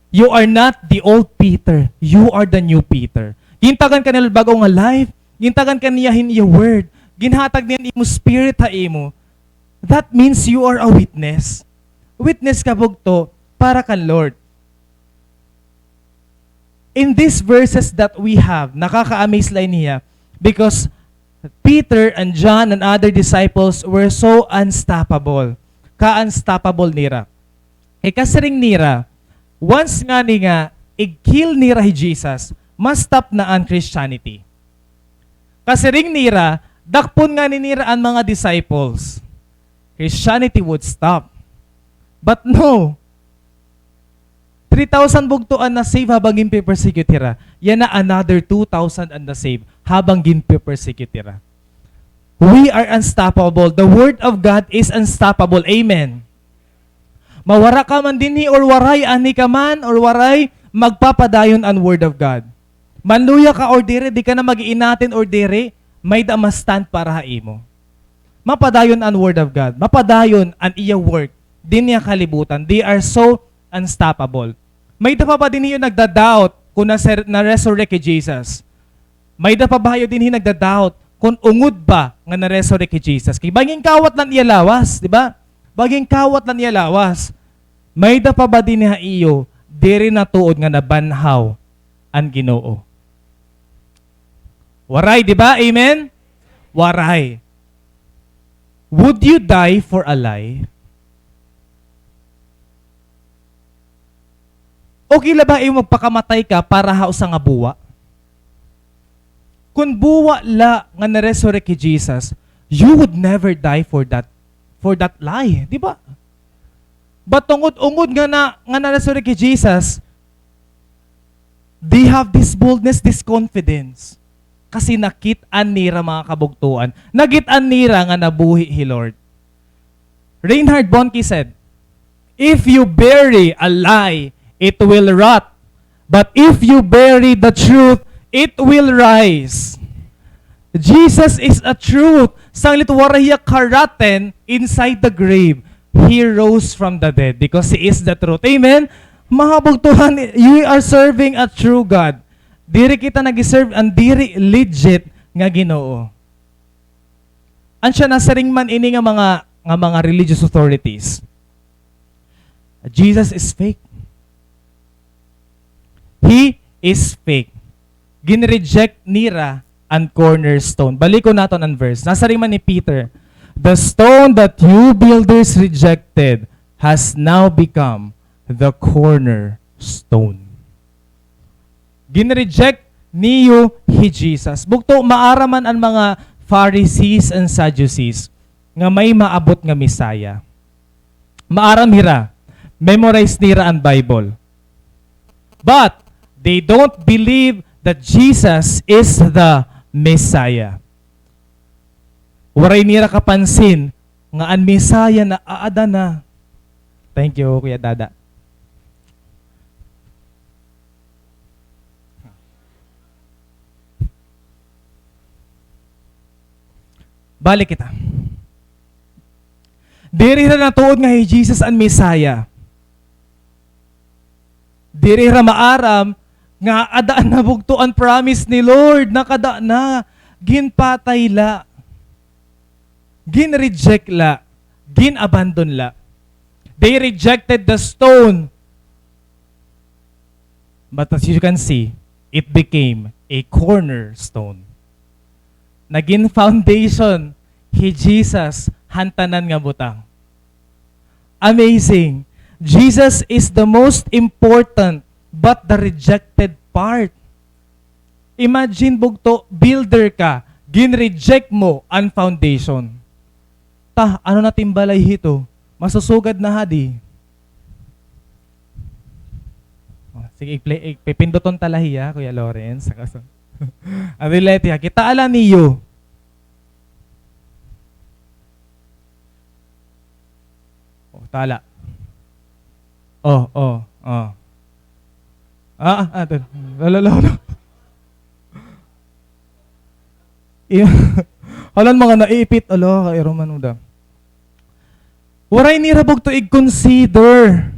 You are not the old Peter. You are the new Peter. Gintagan ka ni Lord bag-o nga life. Gintagan ka niya hin iya word. Ginhatag niya an imo spirit ha imo. That means you are a witness. Witness ka bugto para kan Lord. In these verses that we have, nakaka-amaze la ini hiya because Peter and John and other disciples were so unstoppable. Ka-unstoppable nira. Kay kasiring nira, once ngani nga i-kill nira hi Jesus, ma-stop na an Christianity. Kasiring nira, dakpon ngani nira an mga disciples. Christianity would stop. But no. Three thousand bugto an na-save habang ginpe-persecute hira. Yana another two thousand an na-save habang ginpe-persecute hira. We are unstoppable. The word of God is unstoppable. Amen. Mawara ka man dinhi or waray, anhi ka man or waray, magpapadayon an word of God. Manluya ka or diri, di ka na mag-iinatin or diri, may-ada ma-stand para ha imo. Mapadayon an word of God. Mapadayon an iya work dinhi ha kalibutan. They are so unstoppable. May-ada pa ba dinhi iyo nagda-doubt kon nase-, na-resurrect hi Jesus? May-ada pa ba iyo dinhi nagda-doubt kon ungod ba nga na-resurrect hi Jesus? Kay bangin kawat la an iya lawas, di ba? Bangin kawat la an iya lawas. May-ada pa ba dinhi ha iyo diri natuod nga nabanhaw an Ginoo? Waray, di ba? Amen? Waray. Would you die for a lie? Okay la ba imo magpakamatay ka para ha usa nga buwa? Kon buwa la nga na-resurrect hi Jesus, you would never die for that, for that lie, di ba? But tungod-ungod nga na, nga na-resurrect hi Jesus, they have this boldness, this confidence. Kasi nakit-an nira, mga kabugtoan. Nakit-an nira nga nabuhi hi Lord. Reinhard Bonnke said, "If you bury a lie, it will rot. But if you bury the truth, it will rise." Jesus is a truth. Sanglit waray hiya ka-rotten inside the grave. He rose from the dead because He is the truth. Amen? Mga kabugtoan, you are serving a true God. Diri kita nag-serve an diri legit nga Ginoo. An siya nasiring man ini nga mga, nga mga religious authorities, Jesus is fake. He is fake. Ginreject nira an cornerstone. Balikon naton an verse. Nasiring man ni Peter, "The stone that you builders rejected has now become the cornerstone." Ginreject niyo hi Jesus. Bugto, maaram man an mga Pharisees and Sadducees nga may maabot nga Messiah. Maaram hira, memorize nira an Bible. But they don't believe that Jesus is the Messiah. Waray nira kapansin nga an Messiah naaada na. Thank you, Kuya Dada. Balik kita. Diri hira natuod nga hi Jesus an Messiah. Diri hira maaram nga aada na bugto an promise ni Lord, nakada na, ginpatay la, gin-reject la, gin-abandon la. They rejected the stone. But as you can see, it became a cornerstone. Nagin foundation hi Jesus han tanan nga butang. Amazing. Jesus is the most important but the rejected part. Imagine, bugto, builder ka, gin-reject mo an foundation. Ta, ano na it im balay hito? Masusugad na hadi. Oh, sige, i-play, ipipinduton ta la hiya, Kuya Lawrence. Saka sa, abi la hiya, kita la niyo. Oh, tala. Oh, oh, oh. Ah, ah, ah, tala. Lolo, lolo. Iyo. Hala, mga naiipit, ala, kairo man, uda. Waray nira bugto ig-consider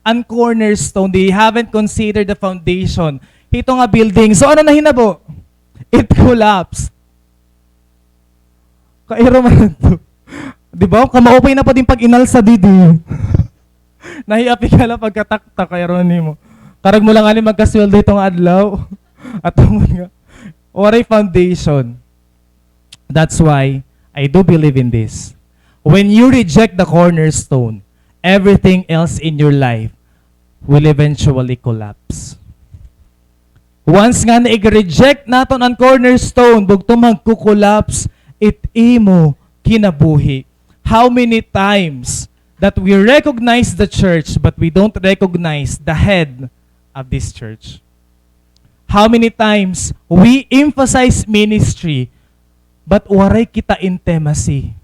an cornerstone. They haven't considered the foundation. Hito nga building. So, ano nahinabo? It collapsed. Kairo man to. Di ba? Kamaupay na pa din pag-inalsa didi. Nahiapi ka lang pagkataktak, kairo nimo. Karag mo lang ani magkasweldo hito nga adlaw. At tungod nga, waray foundation. That's why I do believe in this. When you reject the cornerstone, everything else in your life will eventually collapse. Once nga na-reject naton an cornerstone, bugto magko-collapse it imo kinabuhi. How many times that we recognize the church but we don't recognize the head of this church? How many times we emphasize ministry but waray kita intimacy?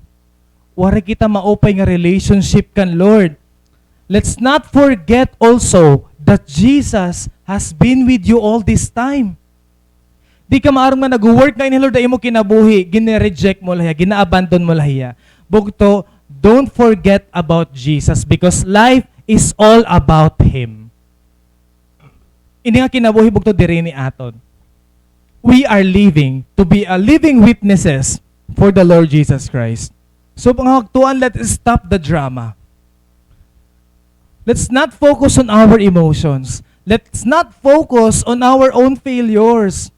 Waray kita maupay nga relationship kan Lord. Let's not forget also that Jesus has been with you all this time. Di ka maaram nga nag-work nga ini Lord ha imo kinabuhi, gina-reject mo la hiya, gina-abandon mo la hiya. Bugto, don't forget about Jesus because life is all about Him. Ini nga kinabuhi bugto diri ni aton. We are living to be a living witnesses for the Lord Jesus Christ. So, mga kagtuan, let's stop the drama. Let's not focus on our emotions. Let's not focus on our own failures.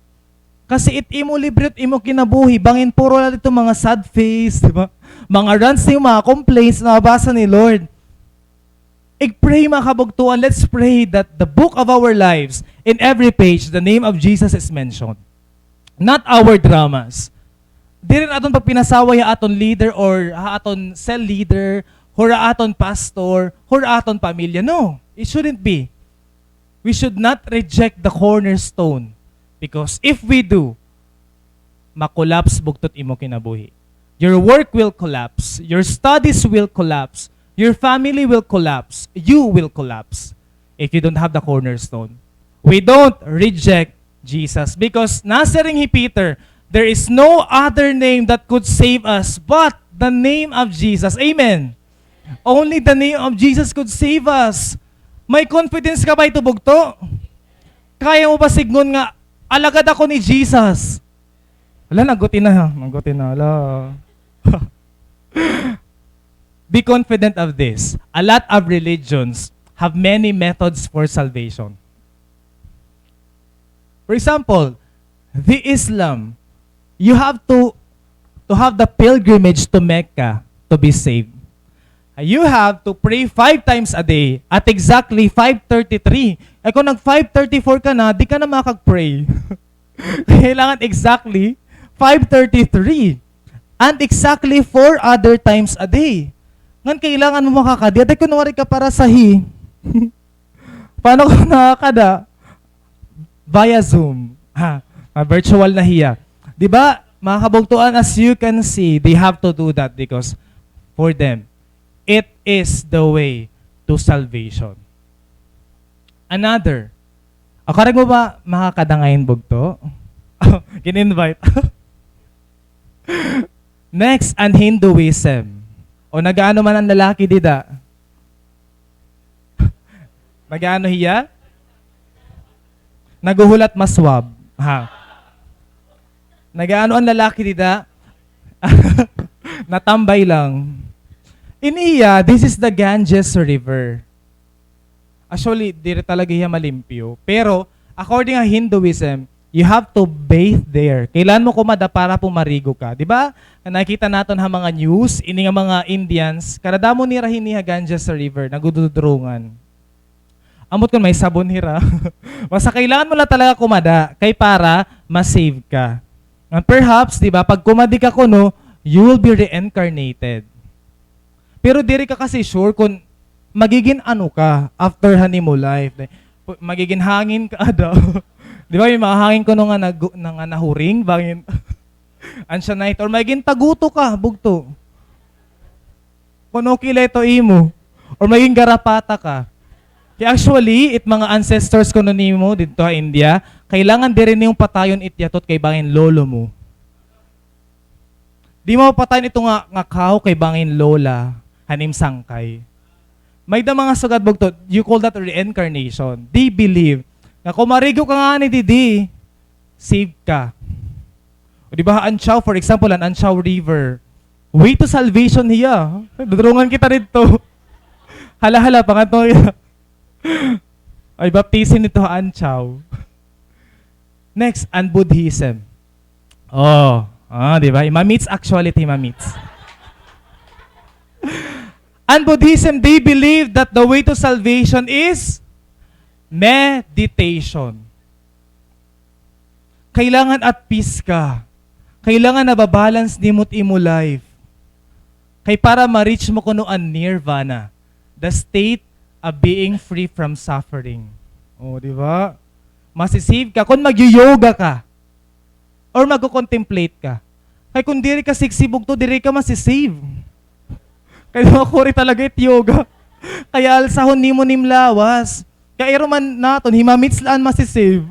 Kasi it imo libro, it imo kinabuhi, bangin puro la dito mga sad face, di ba? Mga rants, yung mga complaints na mabasa ni Lord. Ig-pray, mga kabugtuan, let's pray that the book of our lives, in every page, the name of Jesus is mentioned. Not our dramas. Diri na aton pagpinasaway ha aton leader or ha aton cell leader, or ha aton pastor, or ha aton pamilya. No, it shouldn't be. We should not reject the cornerstone. Because if we do, ma-collapse bugto it imo kinabuhi. Your work will collapse. Your studies will collapse. Your family will collapse. You will collapse if you don't have the cornerstone. We don't reject Jesus because nasiring hi Peter, "There is no other name that could save us but the name of Jesus." Amen. Only the name of Jesus could save us. May confidence ka ba ito, bugto? Kaya mo ba sidngon nga, "Alagad ako ni Jesus"? Hala, naguti na, ha? Naguti na, hala. Be confident of this. A lot of religions have many methods for salvation. For example, the Islam, you have to, to have the pilgrimage to Mecca to be saved. You have to pray five times a day at exactly five thirty-three. Eh, kung nag five thirty-four ka na, di ka na makag-pray. Kailangan exactly five thirty-three. And exactly four other times a day. Ngan kailangan mo makakadi. Aday, kunwari ka para sa hi. Paano kung nakakada? Via Zoom. Ha, ah, virtual na hiya. Di ba, mga kabugtuan, as you can see, they have to do that because for them, it is the way to salvation. Another. O, karag mo ba makakada ngayon, bugto? Gin-invite. Next, an Hinduism. O, nag-aano man an lalaki dida? Nag-aano hiya? Naghuhulat maswab. Ha? Nag-aano an lalaki dida? Natambay lang. In iya, this is the Ganges River. Actually, diri talaga hiya malimpyo. Pero, according ha Hinduism, you have to bathe there. Kailangan mo kumada para pumarigo ka. Di ba? Nakita naton ha mga news, ini nga mga Indians, kadadamo nira hini ha Ganges River, nagdududrungan. Ambot kon may sabon hira. Basta kailangan mo lang talaga kumada, kay para ma-save ka. And perhaps, di ba, pag kumadi ka kuno, you will be reincarnated. Pero diri ka kasi sure kung magigin ano ka after han imo life. Like, pu-, magigin hangin ka daw. Di ba, may mga hangin kuno nga nagu-, na, nga nahuring, bangin. An siya night, or magigin taguto ka, bugto. Kung okay la ito imo. Or magigin garapata ka. Kay actually, it mga ancestors kuno nimo didto ha India, kailangan diri nimo patayon it yatot kay bangin lolo mo. Di mapapatayon ito nga, nga kahoy kay bangin lola, han im sangkay. May da mga sugad bugto, you call that reincarnation. They believe nga kon marigo ka ngani didi, save ka. O di ba, Anchao, for example, an Anchao River. Way to salvation hiya. Dudurungan kita didto. Hala, hala, pangatlo kita. Ay, baptism didto ha Anchao. Next, an Buddhism. Oh, ah, di ba? Imamits, actually, imamits. An Buddhism, they believe that the way to salvation is meditation. Kailangan at peace ka. Kailangan nababalance nimo it imo life. Kay para ma-reach mo kuno an nirvana, the state of being free from suffering. O, di ba? Masi-save ka kon magyo-yoga ka or magko-contemplate ka. Kay kon diri ka sexy bugto, diri ka masi-save. Kay makuri talaga it yoga. Kay aalsahon nimo it im lawas. Kay iro man naton, himamits la an masi-save.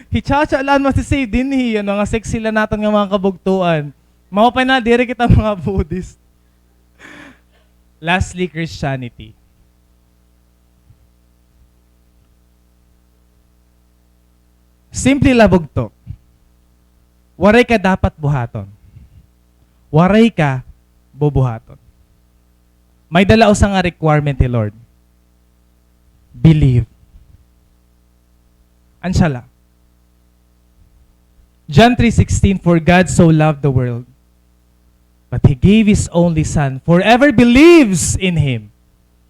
Hichacha la an masi-save dinhi, an mga sexy la naton nga mga kabugtoan. Maupay na, diri kita mga Buddhist. Lastly, Christianity. Simple la bugto. Waray ka dapat buhaton. Waray ka bubuhaton. May da la usa nga requirement hi Lord. Believe. An siya la. John three sixteen, "For God so loved the world, but He gave His only Son. Whoever believes in Him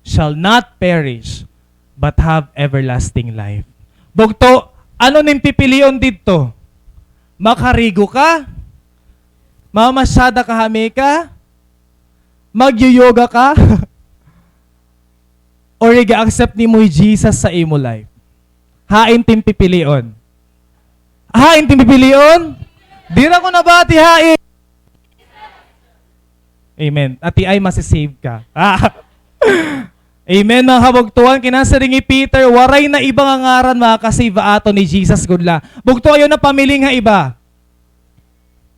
shall not perish, but have everlasting life." Bugto, ano it im pipilion didto? Makarigo ka? Mamasyada ka ha Mecca? Magyo-yoga ka? Or iga-accept nimo hi Jesus sa imo life? Hain it im pipilion? Hain it im pipilion? Diri ko nabati, hain. Amen. Ati ay masi-save ka. Amen, mga kabugtoan. Kinasiring ni Peter, waray na iba nga ngaran makaka-save ha aton, hi Jesus gud la. Bugto, ayaw na pamiling ha iba.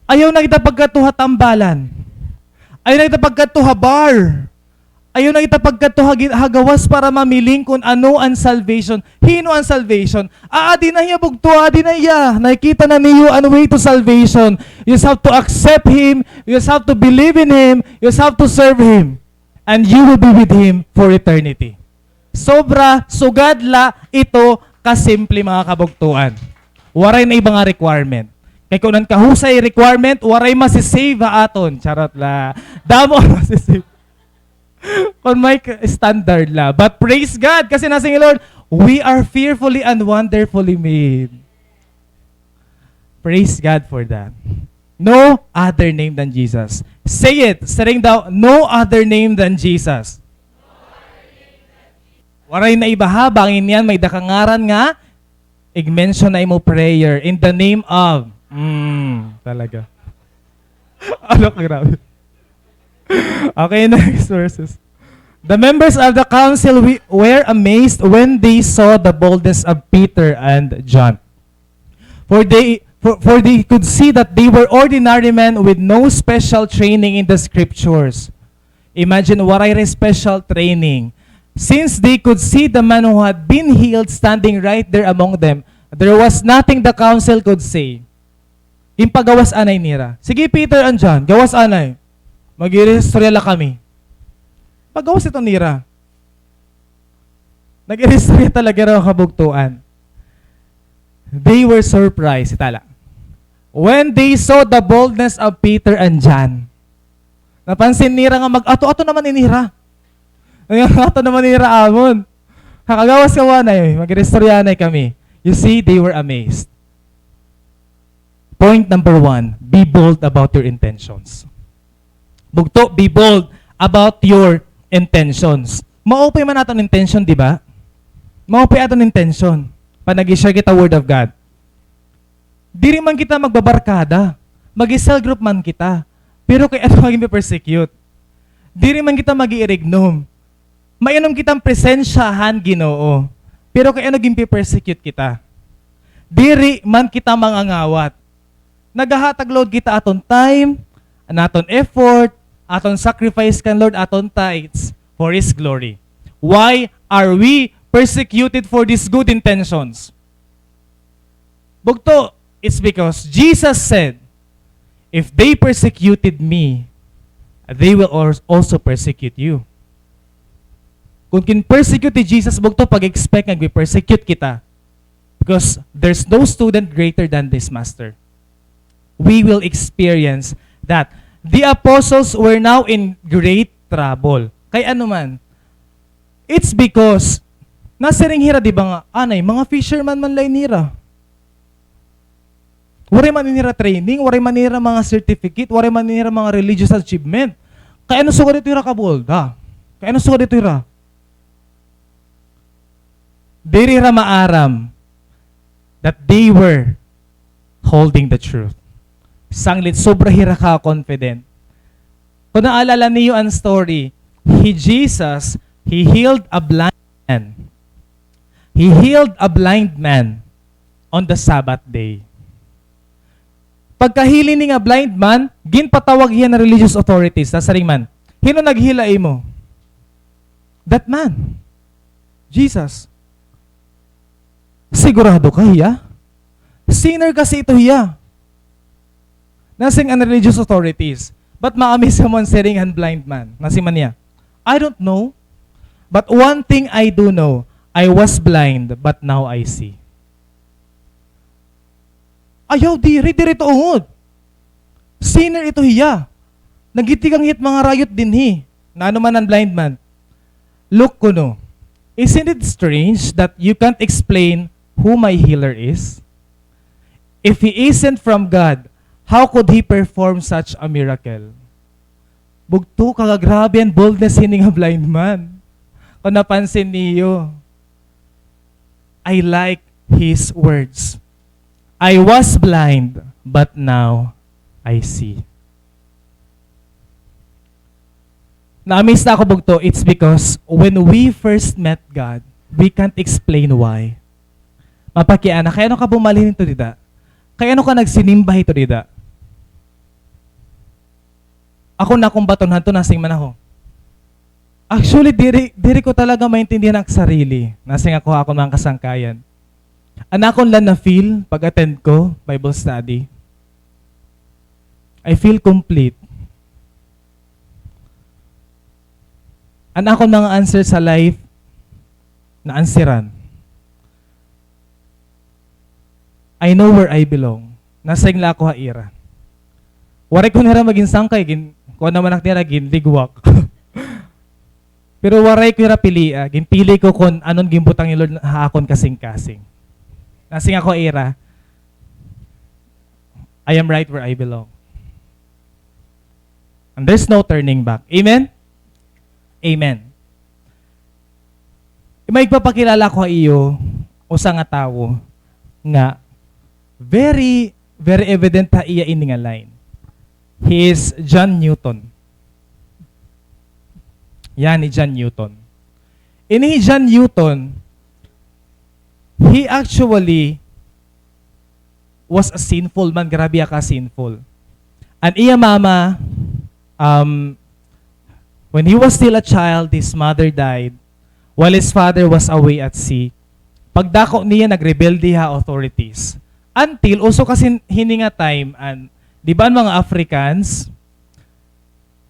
Ayaw na kita pagkadto ha tambalan. Ayaw na kita pagkadto ha bar. Ayaw na kita pagkadto ha gi-, ha gawas para mamiling kon ano an salvation. Hin-o an salvation? Aadi na hiya bugto, aadi na hiya. Nakikita na niyo an way to salvation. You just have to accept Him. You just have to believe in Him. You just have to serve Him. And you will be with Him for eternity. Sobra, sugad la ito kasimple, mga kabugtoan. Waray na iba nga requirement. Kay kon an kahusay requirement, waray masi-save ha aton. Charot la. Damo an masi-save. Kon may k-, standard la. But praise God, kasi nasiring hi Lord, "We are fearfully and wonderfully made." Praise God for that. No other name than Jesus. Say it. Siring daw, "No other name than Jesus." Waray na iba ha, bangin niyan may-ada ka ngaran nga ig-mention ha imo prayer, "In the name of," mm, talaga. Ano ka, grabe. Okay, next verses. The members of the council wi-, were amazed when they saw the boldness of Peter and John. For they, for, for they could see that they were ordinary men with no special training in the scriptures. Imagine, waray ra special training. Since they could see the man who had been healed standing right there among them, there was nothing the council could say. Ginpagawas anay nira. Sige, Peter and John, gawas anay. Mag-iristorya la kami. Pagawas ito nira. Nag-iristorya talaga hira, kabugtoan. They were surprised, itala. When they saw the boldness of Peter and John. Napansin nira nga mag-ato-ato naman ini hira. Mag-ato naman ini hira amon. Kakagawas kamo anay, mag-iristorya anay kami. You see, they were amazed. Point number one, be bold about your intentions. Bugto, be bold about your intentions. Maupay man aton intention, di ba? Maupay aton intention. Pag nag-share kita word of God. Diri man kita magbabarkada. Mag-cell group man kita. Pero kay ano nga ginpe-persecute? Diri man kita mag-iirignom. Mainom kita han presensya han Ginoo. Pero kay ano ginpe-persecute kita? Diri man kita mangangawat. Nagahatag load kita aton time, an aton effort, aton sacrifice kan Lord, aton tithes for His glory. Why are we persecuted for these good intentions? Bugto, it's because Jesus said, "If they persecuted me, they will als-, also persecute you." Kung gin-persecute ni Jesus, bugto, pag-expect nga gi-persecute kita. Because there's no student greater than this master. We will experience that. The apostles were now in great trouble. Kay ano man? It's because, nasiring hira, di ba nga, anay, mga fisherman man la ini hira. Waray man ini hira training, waray man ini hira mga certificate, waray man ini hira mga religious achievement. Kay ano sugad ito hira kabolda? Kay ano sugad ito hira? Diri hira maaram that they were holding the truth. Sanglit, sobra hira ka-confident. Kung naalala niyo an story, he, Jesus, he healed a blind man. He healed a blind man on the Sabbath day. Pagka-heal ini nga blind man, ginpatawag hiya han religious authorities. Nasiring man, "Hin-o nag-heal ha imo?" "That man." Jesus. "Sigurado ka hiya? Sinner kasi ito hiya." Nasiring an religious authorities. But ma-amaze kamo han siring han blind man. Nasiring man niya, "I don't know. But one thing I do know, I was blind, but now I see." Ayaw, diri, diri ito ungod. Sinner ito hiya. Nagtitikang hit mga riot dinhi. Naano man an blind man? "Look kuno, isn't it strange that you can't explain who my healer is? If he isn't from God, how could he perform such a miracle?" Bugto, kagagrabe an boldness hini nga blind man. Kung napansin niyo, I like his words. "I was blind, but now I see." Na-amaze na ako, bugto. It's because when we first met God, we can't explain why. Mapakiana, kay ano ka bumalhin hito dida? Kay ano ka nagsinimba hito dida? Ako na akon baton hadto, nasiring man ako, "Actually, diri, diri ko talaga maintindihan an sarili." Nasiring ako ha akon mga kasangkayan. An akon la na-feel pag-attend ko Bible study, I feel complete. An akon mga answer sa life, na-answeran. I know where I belong. Nasiring la ako ha ira. Waray ko nira magin sangkay, gin-, kuan naman ak nira, ginligwak. Pero waray ko ira pilia, ginpili ko kon ano an ginbutang ni Lord ha akon kasingkasing. Nasiring ako ha ira, "I am right where I belong." And there's no turning back. Amen? Amen. May igpapakilala ko ha iyo, usa nga tawo nga very, very evident ha iya ini nga line. He is John Newton. Yana hi John Newton. Ini hi John Newton, he actually was a sinful man, grabe hiya ka sinful. An iya mama, um, when he was still a child, his mother died while his father was away at sea. Pagdako niya, nagrebelde ha authorities. Until, uso kasi hini nga time, an, di ba an mga Africans,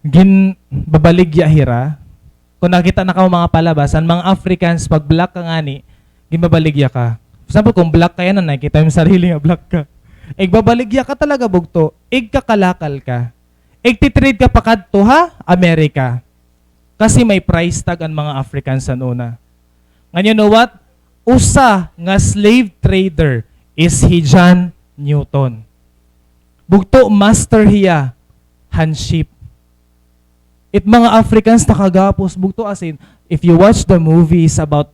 ginbabaligya hira. Kung nakita na kamo mga palabas, an mga Africans, pag black ka ngani, ginbabaligya ka. For example, kung black ka yana, nakikita mo sarili nga black ka. Igbabaligya ka talaga, bugto. Igkakalakal ka. Igtitrade ka pakadto ha Amerika. Kasi may price tag an mga Africans han una. Ngan, you know what? Usa nga slave trader is hi John Newton. Bugto, master hiya han ship. It mga Africans nakagapos, bugto, as in, if you watch the movies about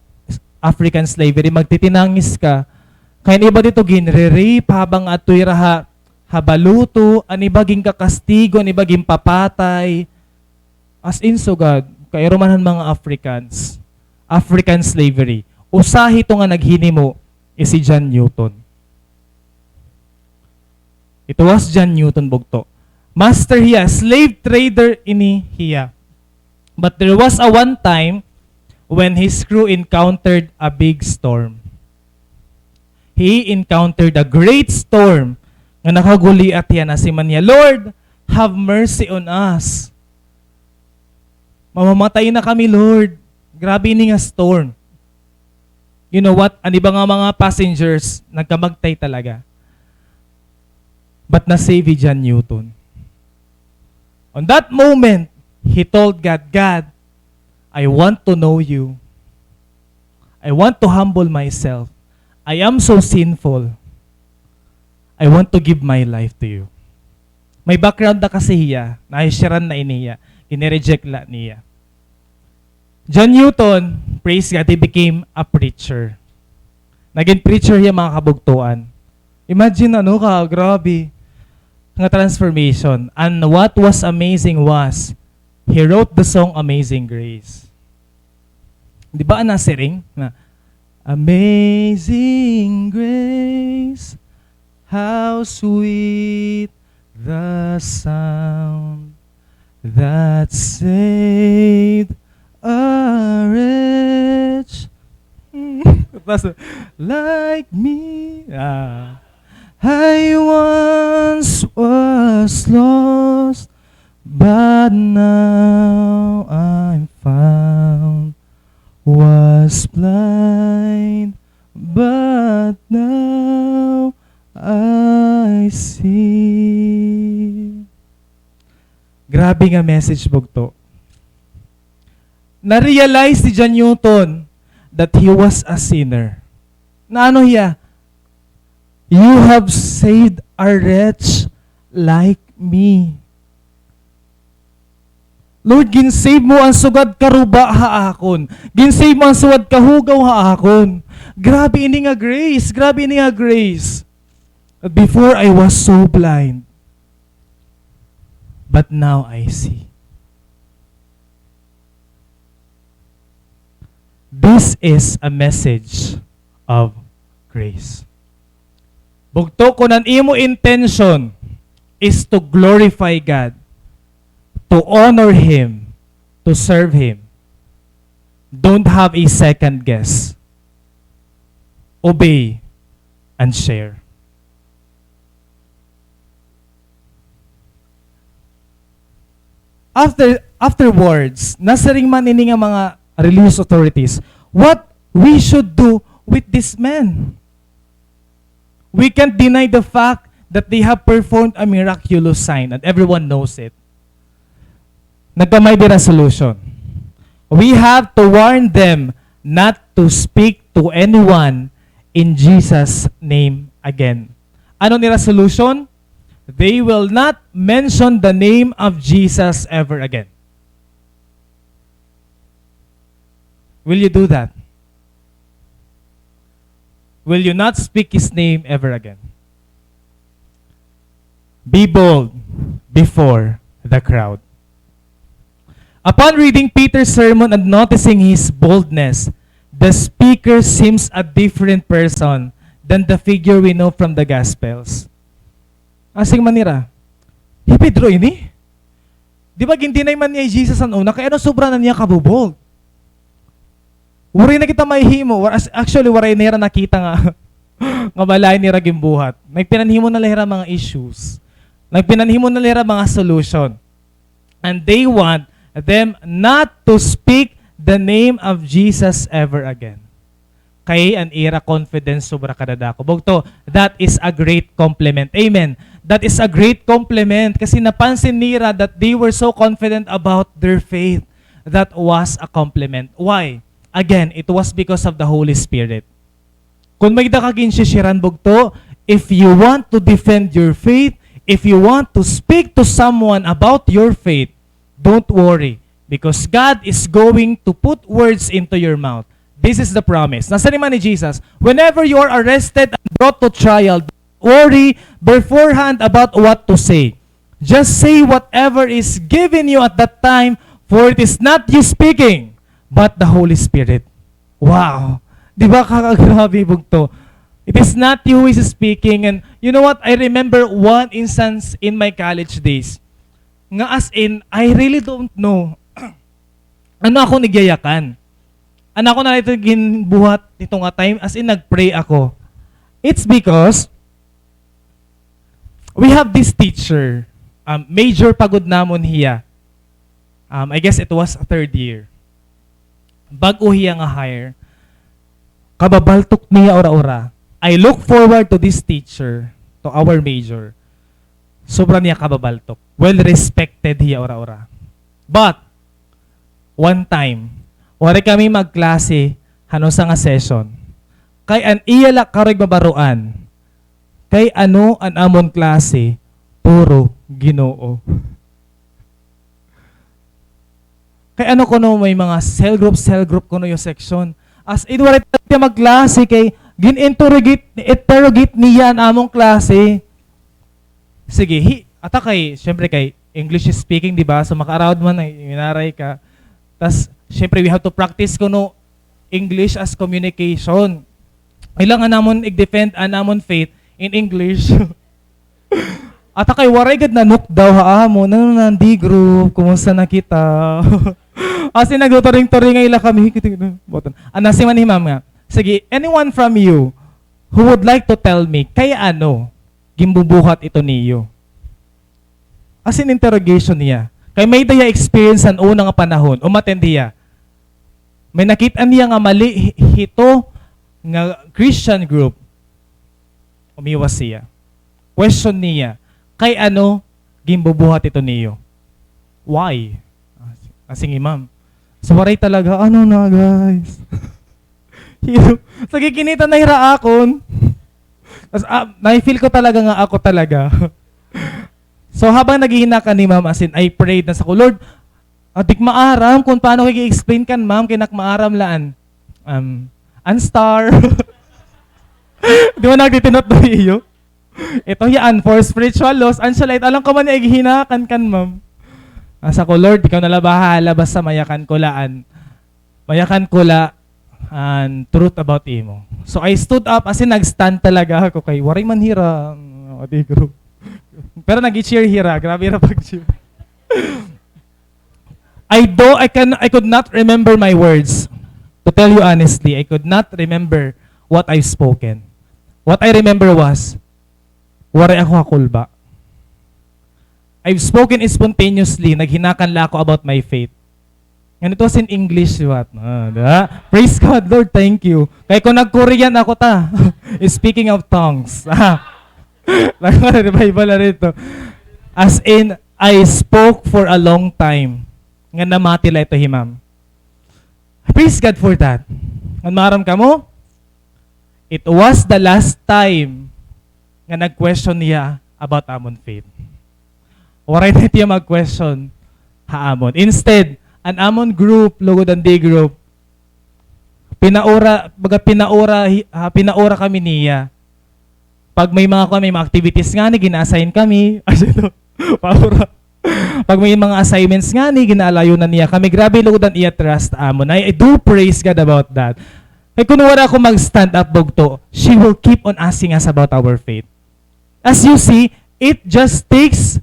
African slavery, magtitinangis ka. Kay an iba didto ginre-rape habang adto hira ha, ha baluto, an iba ginkakastigo, an iba ginpapatay. As in, sugad, kay iro man han mga Africans, African slavery. Usa hito nga naghinimo is hi John Newton. It was John Newton, bugto. Master hiya, slave trader ini hiya. But there was a one time when his crew encountered a big storm. He encountered a great storm nga nakaguliat hiya, nasiring man hiya, "Lord, have mercy on us. Mamamatay na kami, Lord. Grabe ini nga storm." You know what? An iba nga mga passengers, nagkamagtay talaga. But na-save hi John Newton. On that moment, he told God, "God, I want to know you. I want to humble myself. I am so sinful. I want to give my life to you." May background na kasi hiya, nahishiran na ini hiya, gini-reject la niya. John Newton, praise God, he became a preacher. Naging preacher hiya, mga kabugtoan. Imagine, ano ka, grabe nga transformation. And what was amazing was, he wrote the song Amazing Grace. Di ba, nasiring na, "Amazing grace, how sweet the sound that saved a wretch like me." Ah. "I once was lost, but now I'm found. Was blind, but now I see." Grabe nga message, bugto. Na-realize ni John Newton that he was a sinner. Na ano hiya? "You have saved a wretch like me." Lord, gin-save mo an sugad karuba ha akon. Gin-save mo an sugad kahugaw ha akon. Grabe ini nga grace. Grabe ini nga grace. Before I was so blind, but now I see. This is a message of grace. Bugto, kun an imo intention is to glorify God, to honor Him, to serve Him, don't have a second guess. Obey and share. After, afterwards, nasiring man ini nga mga religious authorities, "What we should do with this man?" We can't deny the fact that they have performed a miraculous sign, and everyone knows it. Nagkamay-ada hira solution. We have to warn them not to speak to anyone in Jesus' name again. Ano nira solution? They will not mention the name of Jesus ever again. Will you do that? Will you not speak His name ever again? Be bold before the crowd. Upon reading Peter's sermon and noticing his boldness, the speaker seems a different person than the figure we know from the Gospels. Asing man nira, "Hi Pedro ini? Di ba gin-deny man niya hi Jesus an una, kay ano sobra na niya kabobold?" Waray na kita mahihimo. Wa-, as-, actually, waray nira nakita nga, nga malain nira ginbuhat. Nagpinanhimo na la hira mga issues. Nagpinanhimo na la hira mga solution. And they want them not to speak the name of Jesus ever again. Kay an ira confidence sobra kadadako. Bugto, that is a great compliment. Amen. That is a great compliment kasi napansin nira that they were so confident about their faith. That was a compliment. Why? Again, it was because of the Holy Spirit. Kun may-ada ka ginsishiran, bugto, if you want to defend your faith, if you want to speak to someone about your faith, don't worry, because God is going to put words into your mouth. This is the promise. Nasiring man ni Jesus, "Whenever you are arrested and brought to trial, don't worry beforehand about what to say. Just say whatever is given you at that time, for it is not you speaking, but the Holy Spirit." Wow! Di ba kakagrabe, bugto? It is not you who is speaking. And you know what? I remember one instance in my college days. Nga as in, I really don't know. Ano ako nagyayakan? Ano ako na ito ginbuhat nito nga time? As in, nag-pray ako. It's because we have this teacher, um, major pa gud namon hiya. Um, I guess it was third year. Bag-o hiya nga hire. Kababaltok niya ura-ura. I look forward to this teacher, to our major. Sobra niya kababaltok. Well respected hiya ura-ura. But, one time, waray kami magklase han usa nga session. Kay an iya la karoy babaroan, kay ano an amon klase, puro Ginoo. Kay ano kuno may mga cell group, cell group kuno yung section. As in, waray talaga magklase kay gin-interrogate, interrogate niya an among klase. Sige, hi, ata kay, syempre kay English speaking, di ba? So, makaaraw man, ay, minaray ka. Tas, syempre, we have to practice kuno English as communication. Kailangan namon i-defend an amon faith in English. Ata kay waray gad nanukdaw ha amon, ano na, D group, kumusta na kita? As in, nagtuturing-turing nga ila kami. Ana, si man hi ma'am nga, sige, anyone from you who would like to tell me, kay ano, ginbubuhat ito niyo? As in, interrogation niya. Kay may-ada hiya experience han una nga panahon, umattend hiya. May nakit-an niya nga mali hi-, hito nga Christian group. Umiwas siya. Question niya, kay ano ginbubuhat ito niyo? Why? Ah, si-, ah, sige, ma'am. So, waray talaga. Ano na, guys? Sige, kinita na hira akon. Tas, ah, na-feel ko talaga nga ako talaga. So, habang naghihinakan ni ma'am, as in, I prayed na sa ko, Lord, ah, di ko maaram kung paano ko i-explain kan ma'am, kay nak maaram laan. Um, an star. Di ba nagtitinot do iyo? Ito yan, four spiritual laws, an siya light, alam ka man niya, ighinakan kan ma'am. Asa ko, Lord, ikaw na la bahala, basta mayakan ko laan. Mayakan ko la an truth about imo. So I stood up, as in, nag-stand talaga ako kay waray man hira, o, di group. Pero nag-cheer hira, grabe hira pag-cheer. I do, I can, I could not remember my words. To tell you honestly, I could not remember what I've spoken. What I remember was, waray ako kakulba. I've spoken spontaneously, naghinakan la ako about my faith. And it was in English, what? Ah, di ba? Praise God, Lord, thank you. Kay kung nag-Korean ako ta, speaking of tongues. Nag-revival na rito. As in, I spoke for a long time. Nga namati la ito hi ma'am. Praise God for that. Ngan maaram kamo, it was the last time nga nag-question hiya about amon faith. Waray na hiya mag-question ha amon. Instead, an amon group, lugod an D group, pinaura, baga pinaura, hi-, ah, pinaura kami niya. Pag may mga kuan, may mga activities ngani, gina-assign kami. Paura. Pag may mga assignments ngani, ginaalayonan niya kami. Grabe lugod an iya trust amon. I, I do praise God about that. Kay kun wara ako mag-stand up, bugto, she will keep on asking us about our faith. As you see, it just takes,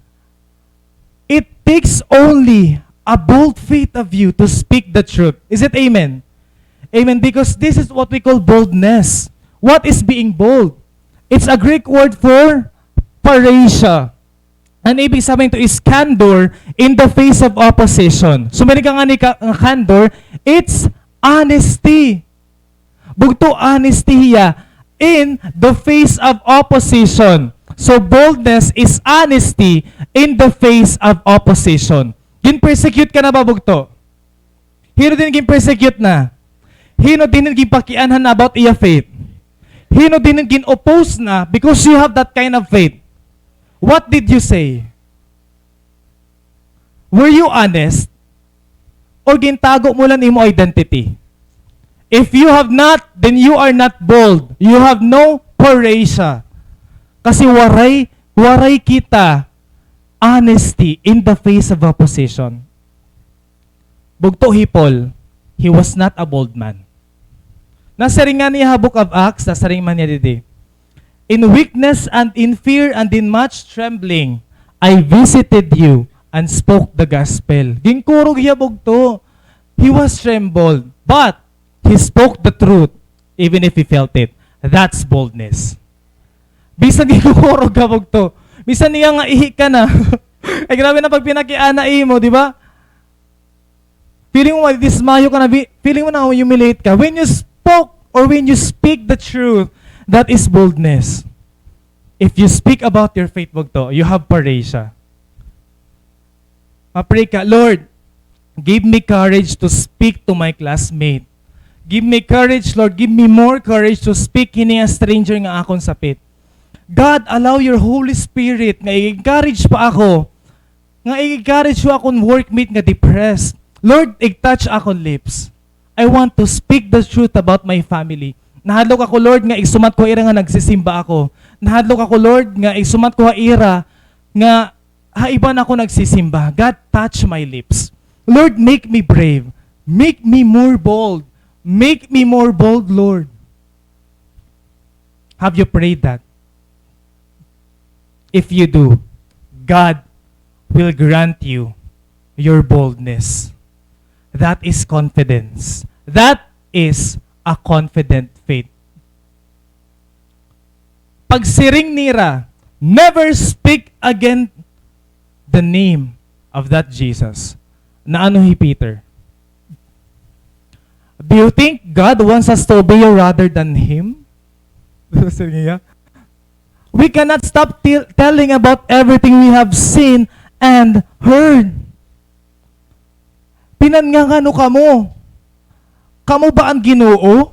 it takes only a bold faith of you to speak the truth. Is it amen? Amen. Because this is what we call boldness. What is being bold? It's a Greek word for parrhesia. An ibig sabihin nito is candor in the face of opposition. So, meaning ka ngani ka, nga candor, it's honesty. Bugto, honesty hiya in the face of opposition. So, boldness is honesty in the face of opposition. Gin-persecute ka na ba, bugto? Hin-o dinhi gin-persecute na? Hin-o dinhi ginpakianhan na about iya faith? Hin-o dinhi gin-oppose na because you have that kind of faith? What did you say? Were you honest? Or gintago mo lang imo identity? If you have not, then you are not bold. You have no parrhesia. Kasi waray, waray kita honesty in the face of opposition. Bugto hi Paul, he was not a bold man. Nasiring ngani ha Book of Acts, nasiring man niya didi, "In weakness and in fear and in much trembling, I visited you and spoke the gospel. Ginkurog hiya, bugto. He was trembled, but he spoke the truth, even if he felt it. That's boldness. Bisan ginkurog ka, bugto. Bisan niya nga ihi ka na. Ay, grabe na pag pinakiana imo, di ba? Feeling mo madismayo ka na, bi-, feeling mo na humiliate ka. When you spoke or when you speak the truth, that is boldness. If you speak about your faith, bugto, you have parrhesia. Ma-pray ka, "Lord, give me courage to speak to my classmate. Give me courage, Lord. Give me more courage to speak hini nga stranger nga akon sapit. God, allow your Holy Spirit nga i-encourage pa ako, nga i-encourage ko akon workmate nga depressed. Lord, ig-touch akon lips. I want to speak the truth about my family." Nahadlok ako, Lord, nga igsumat ko ha ira nga nagsisimba ako. Nahadlok ako, Lord, nga igsumat ko ha ira nga ha iban ako nagsisimba. God, touch my lips. Lord, make me brave. Make me more bold. Make me more bold, Lord. Have you prayed that? If you do, God will grant you your boldness. That is confidence. That is a confident faith. Pagsiring nira, "Never speak again the name of that Jesus." Naano hi Peter? "Do you think God wants us to obey you rather than him?" Siring niya, "We cannot stop til-, telling about everything we have seen and heard." Pinangangano kamo? Kamo ba an Ginoo?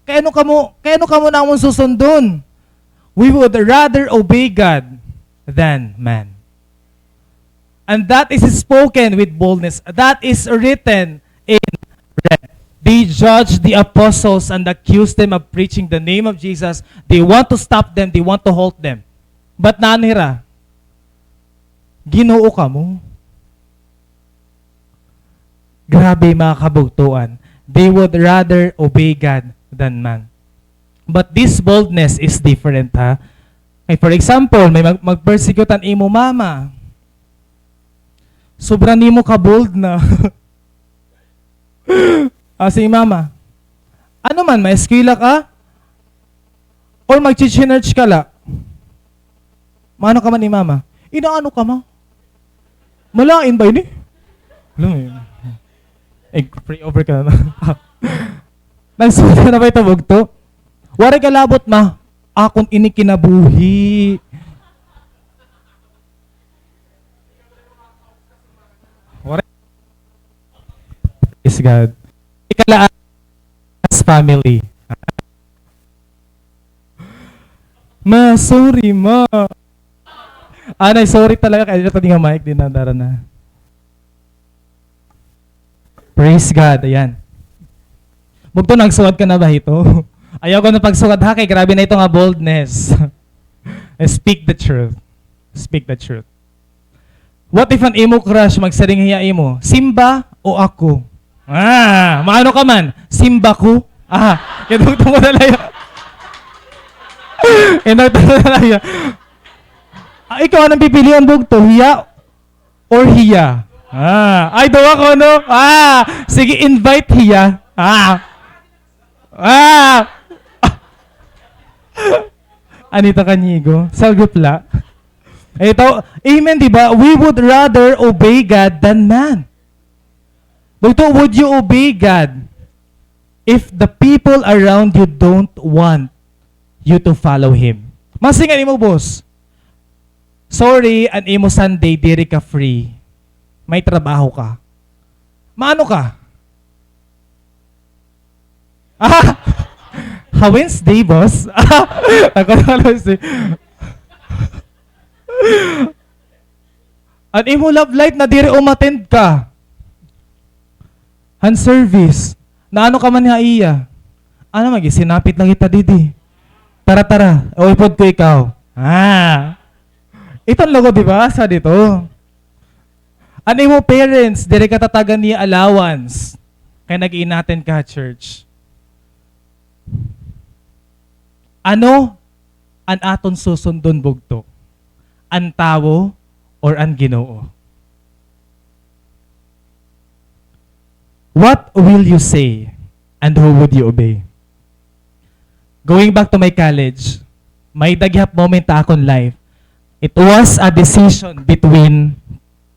Kay ano kamo, kay ano kamo namon susundon? We would rather obey God than man. And that is spoken with boldness. That is written in red. They judge the apostles and accuse them of preaching the name of Jesus. They want to stop them. They want to halt them. But naano hira? Ginoo kamo. Grabe, mga kabugtoan. They would rather obey God than man. But this boldness is different, ha? Kay, for example, may mag-, mag-persecute an imo mama. Sobra nimo ka-bold na. Ah, sige, mama. Ano man, maeskwela ka? Or magchi-church ka la? Maano ka man ni mama? Inaano ka, ma? Malain ba ini? Alam mo yun. Eh, pray over ka na. Nagsulat ka na ba ito, bugto? Waray ka labot, ma. Akon ini kinabuhi. Waray. Praise God. Ikalaas family. Ma, sorry, ma. Anay, sorry talaga. Kaya ito nga mic, di na, dara na. Praise God. Ayan. Bugto, nagsuwad ka na ba hito? Ayaw ko na pagsuwad, ha, kay grabe na ito nga boldness. Eh, speak the truth. Speak the truth. What if an imo crush magsiring hiya imo, "Simba o ako?" Ah, maano ka man? "Simba ko." Ah, kinugto mo na lang. Kinugto mo na lang. Ah, ikaw, anong pipilian, bugto? Hiya or hiya? Ah, ay, duha ko, no? Ah, sige, invite hiya. Ah. Ah! Anita Canigo, salgop la. Ito, amen, di ba? We would rather obey God than man. Bugto, would you obey God if the people around you don't want you to follow Him? Masiring an imo boss, "Sorry, an imo Sunday, diri ka free. May trabaho ka." Maano ka? Ah! Ha Wednesday, boss? Ako na Wednesday. An imo love life na diri umattend ka han service. Naano ka man ha iya? Ano, magisinapit lang kita didi. Tara, tara. O, ipod ko ikaw. Ah. Iton logo, di ba? Sa dito. An imo parents, diri ka tatagan niya allowance kay nag-iinattend ka ha church. Ano an aton susundon, bugto? an tawo or an Ginoo? What will you say and who would you obey? Going back to my college, may-ada gihap moment ha akon life. It was a decision between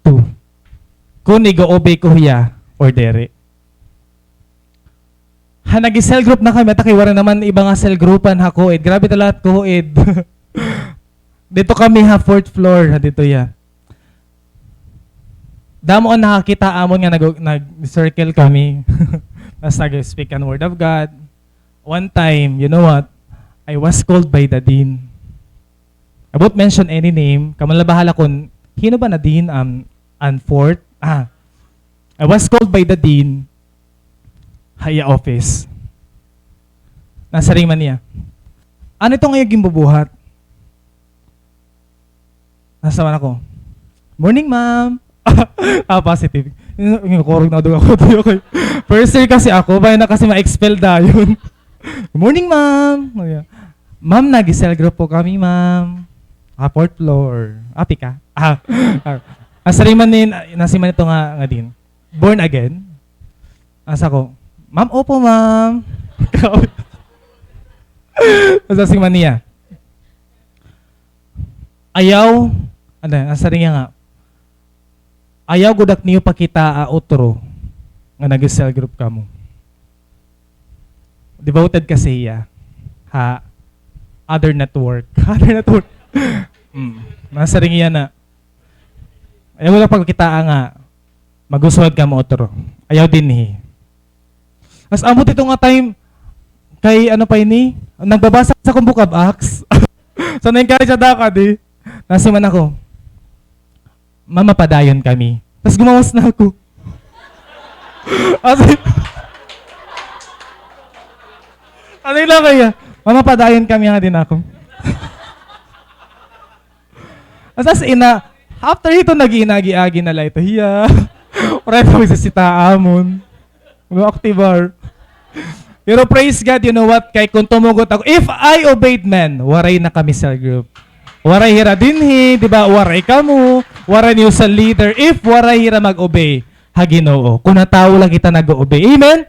two. Kon igo-obey ko hiya or diri. Ha, nag-cell group na kami, ata kay waray naman iba nga cell groupan ha COED. Grabe ta lahat COED. Didto kami ha fourth floor, ha, didto hiya. Damo an nakakita amon nga nag-, nag-circle kami. Tas nag-speak an word of God. One time, you know what? I was called by the dean. I won't mention any name. Kamo na la bahala kon hin-o ba na dean, um, an fourth. Ah, I was called by the dean ha iya office. Nasiring man niya, "Ano ito nga iyo ginbubuhat?" Nasiring man ako, "Morning, ma'am." Ah, positive. Yung, yung kurog na duga ko, di ako. First year kasi ako, bangin na kasi ma-expel dayon. "Morning, ma'am." Sabi niya, "Ma'am, nag-cell group po kami, ma'am." Ah, fourth floor. Api ka? Ah, ah. Nasiring man ni, nasiring man ito nga, nga dean. "Born again?" Nasiring ako, "Ma'am, opo, ma'am." Nasiring man niya, "Ayaw," ano, nasiring niya nga, "Ayaw gud ak niyo pakitaa utro nga nag-cell group kamo." Devoted kasi hiya ha other network. Other network. Mm. Nasiring niya na, "Ayaw gud ak pakitaa nga mag-uswag kamo utro. Ayaw dinhi." Tas ambot ito nga time, kay ano pa ini, nagbabasa sa akon Book of Acts. So, na-encourage ada ako, di. Nasiring man ako, "Ma'am, mapadayon kami." Tas gumawas na ako. As in, ano lang kaya? "Ma'am, mapadayon kami," nga din ako. As, as in, ah, after ito, nag-iinagi-agi na la ito hiya. Waray pa magsisita amon. Mga aktibar. Pero praise God, you know what? Kay kung tumugot ako, if I obeyed men, waray na kami cell group. Waray hira dinhi, di ba? Waray kamo, waray niyo cell leader. If waray hira mag-obey ha Ginoo, kon ha tawo la kita nag-obey. Amen?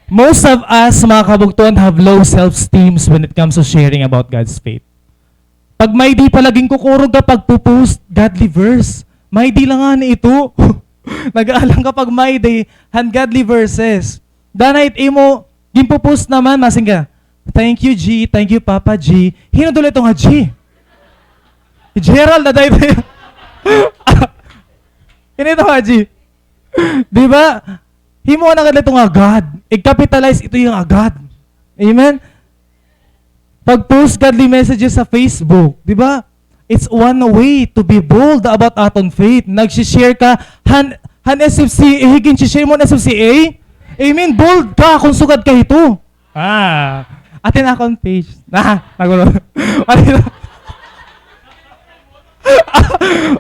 Most of us, mga kabugtoan, have low self-esteems when it comes to sharing about God's faith. Pag may-day pa la ginkukurog ka pagpo-post godly verse. May-day la ngani ito. Nag-aalang ka pag may-day han godly verses. Danay it imo ginpo-post naman, masiring ka, "Thank you, G. Thank you, Papa G." Hin-o dula ito nga G? Gerald na dahil. Hin-o ito nga G? Di ba? Himoa na gad la ito nga God. I-capitalize ito nga God. Amen? Pag-post godly messages sa Facebook, di ba? It's one way to be bold about aton faith. Nagsi-share ka, han, han S F C A, higin si-share mo han S F C A. Amen? Bold ka kung sugad ka hito. Ah, atin akon page. Ah, nagulo.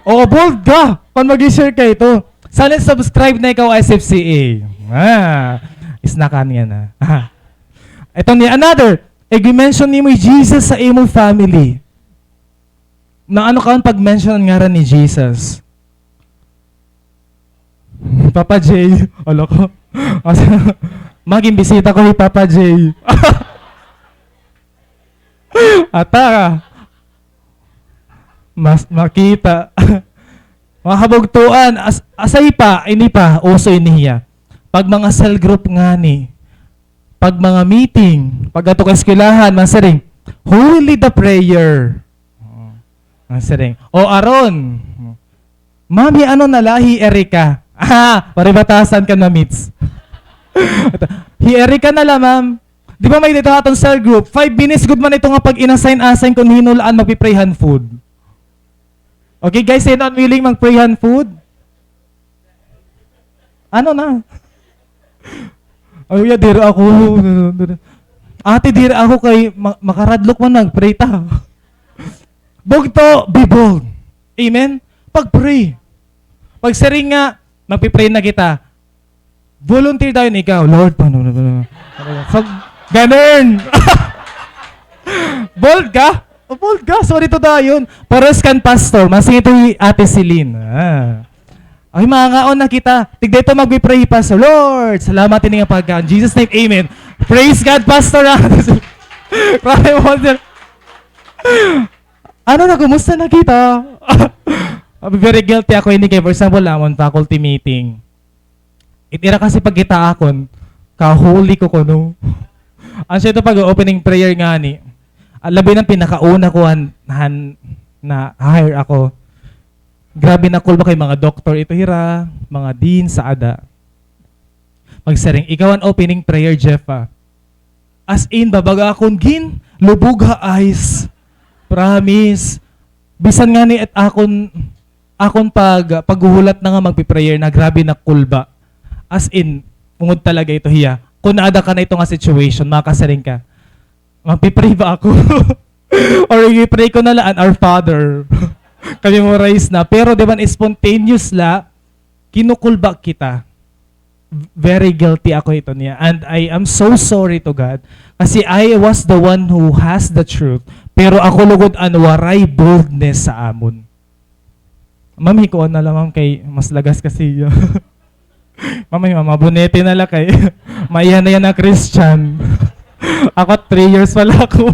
Oo, bold ka. Kon mag-share ka ito. Sana subscribe na ikaw, S F C A. Ah, isnakan niya na. Ah. Ito ni another. Ig-mention nimo hi Jesus sa imo family. Na ano ka pag-mention an ngaran ni Jesus? Papa J. Hala ko. Magin bisita ko hi Papa J. Ata. Mas makita. Mga kabugtoan, as-, asay pa, ini pa, uso ini hiya. Pag mga cell group ngani, pag mga meeting, pag-adto ka eskwelahan, masiring, "Who will lead the prayer?" Oo. Masiring, "O Aaron." "Ma'am, hi ano na la, hi Erica." Ah, paribatasan ka na, Mits. "Hi Erica na la, ma'am." Di ba may-ada dida ha aton cell group? Five minutes gud man ito nga pag-inassign-assign kon hin-o la an magpi-pray han food. Okay, guys, sino an willing mag-pray han food? Ano na? Ay, kuya, diri ako. Ate, diri ako kay ma-, makaradlok man mag-pray ta. Bugto, be bold. Amen? Pag-pray. Pagsiring nga, magpi-pray na kita. Volunteer dayon ikaw, "Lord, paano na, paano na?" So, ganun. Bold ka? Bold ka, sorry to dayon. Pares kan pastor, masing ito hi Ate Celine. Ah. Ay, mangangaon na kita. Tigda ito magpipray, Pastor. Lord, salamat ini nga pagkaon. In Jesus' name, amen. Praise God, Pastor. Ah. Grabe mo, sir. Ano na, kumusta na kita? Very guilty ako ini kay, for example, amon faculty meeting. It ira kasi pagkita akon, kahuli ko kuno. Asya ito pag-opening prayer ngani. Ah, labi na pinakauna ko han, han na-hire ako. Grabe na kulba kay mga doktor ito hira, mga dean sa ada. Magsiring, ikaw an opening prayer, Jeff, ah. As in, babaga akon ginlubog ha ice. Promise. Bisan ngani it akon, akon pag-, paghuhulat na nga magpi-prayer na, grabe na kulba. As in, ungod talaga ito hiya. Kon naada ka na ito nga situation, makasiring ka, "Magpi-pray ba ako?" Or i-pray ko na la an Our Father. Ka-memorize na. Pero di ba, spontaneous la, kinukulba kita. Very guilty ako ito niya. And I am so sorry to God. Kasi I was the one who has the truth. Pero ako lugod an waray boldness sa amon. Ma'am, hikuan na la, ma'am, kay mas lagas kasi. Ma'am, hi Mama Bonete na la kay maiha na yana Christian. Ako, three years pa la ako.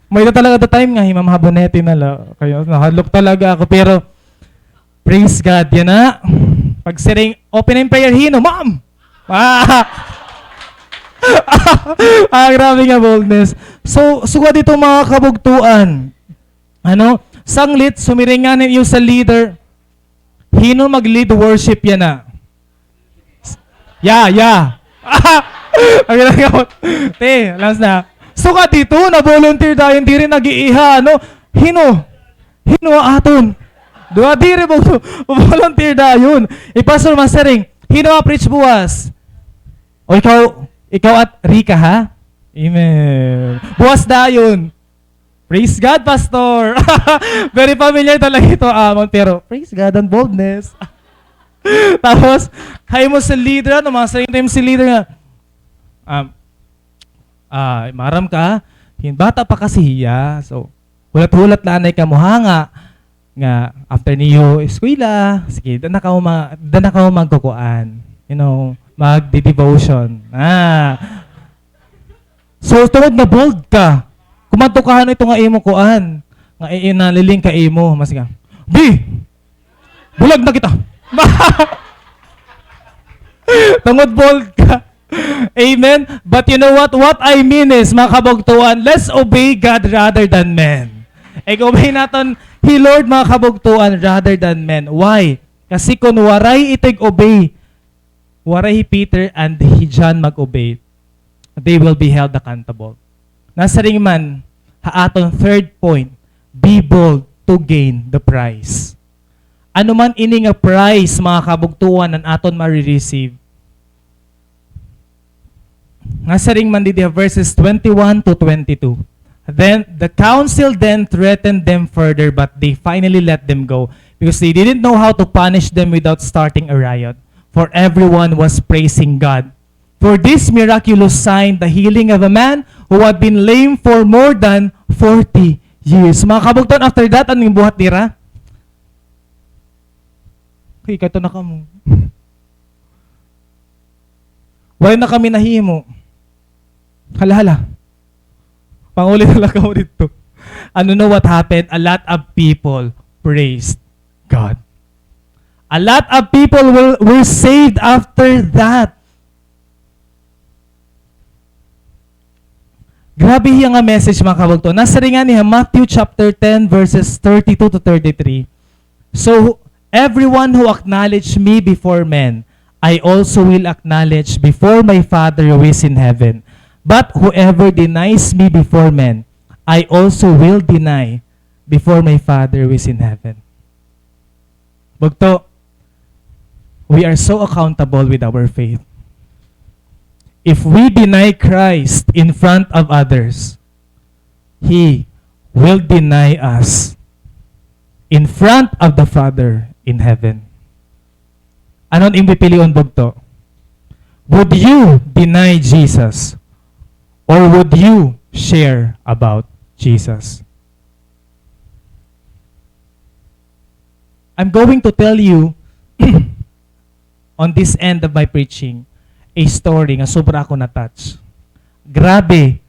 May-ada talaga the time nga hi Mama Bonete na la. Kay nahadlok talaga ako. Pero, praise God, yana. Pagsiring, opening prayer, hin-o, ma'am? Ah! Ah, grabe nga boldness. So, sugad ito, mga kabugtoan. Ano? Sanglit, sumiring ngani iyo sa leader, "Hin-o mag-lead worship yana?" "Ya, ya." Ang ginagawa. Te, last na. Sugad ito, na-volunteer dayon, diri nag-iiha, ano? "Hin-o? Hin-o aton?" Duha, diri mo, volunteer dayon. I-pastor, masiring, "Hin-o a-preach buwas?" "O ikaw, ikaw at Rica, ha?" Amen. Buwas dayon. Praise God, Pastor! Very familiar talaga ito, amon, pero praise God, an boldness. Tapos, ha imo si leader, ano, mga sa imo si leader nga, um, ah, maaram ka, hin-, bata pa kasi hiya, so, hulat-hulat la anay kamo, ha, nga, nga after niyo eskwela, sige, dida na kamo ma-, dida na kamo magkukuan, you know, magdi-devotion. Ah. So, tungod nga bold ka, kumadto ka han ito nga imo kuan, nga i-, inaliling ka imo, mas ka, "Bi! Bulag na kita!" Tungod bold ka. Amen? But you know what? What I mean is, mga kabugtoan, let's obey God rather than men. Ig-obey naton hi Lord, mga kabugtoan, rather than men. Why? Kasi kon waray ito ig-obey, waray hi Peter and hi John mag-obey. They will be held accountable. Nasiring man ha aton third point, be bold to gain the prize. Ano man ini nga prize, mga kabugtoan, an aton mare-receive? Nasiring man didi ha verses twenty-one to twenty-two. Then the council then threatened them further, but they finally let them go because they didn't know how to punish them without starting a riot. For everyone was praising God for this miraculous sign, the healing of a man who had been lame for more than forty years. Mga kabugtoan, after that, ano it buhat nira? Kay, kadto na kamo. Waray na kami nahimo. Hala, hala. Panguli na la kamo didto. And you know what happened? A lot of people praised God. A lot of people were, were saved after that. Grabe hiya nga message, mga kabugtoan. Nasiring ngani ha Matthew chapter ten, verses thirty-two to thirty-three. So, everyone who acknowledge me before men, I also will acknowledge before my Father who is in heaven. But whoever denies me before men, I also will deny before my Father who is in heaven. Bugto, we are so accountable with our faith. If we deny Christ in front of others, He will deny us in front of the Father in heaven. Ano an imo pipilion, bugto? Would you deny Jesus or would you share about Jesus? I'm going to tell you on this end of my preaching, a story nga sobra ako na-touch. Grabe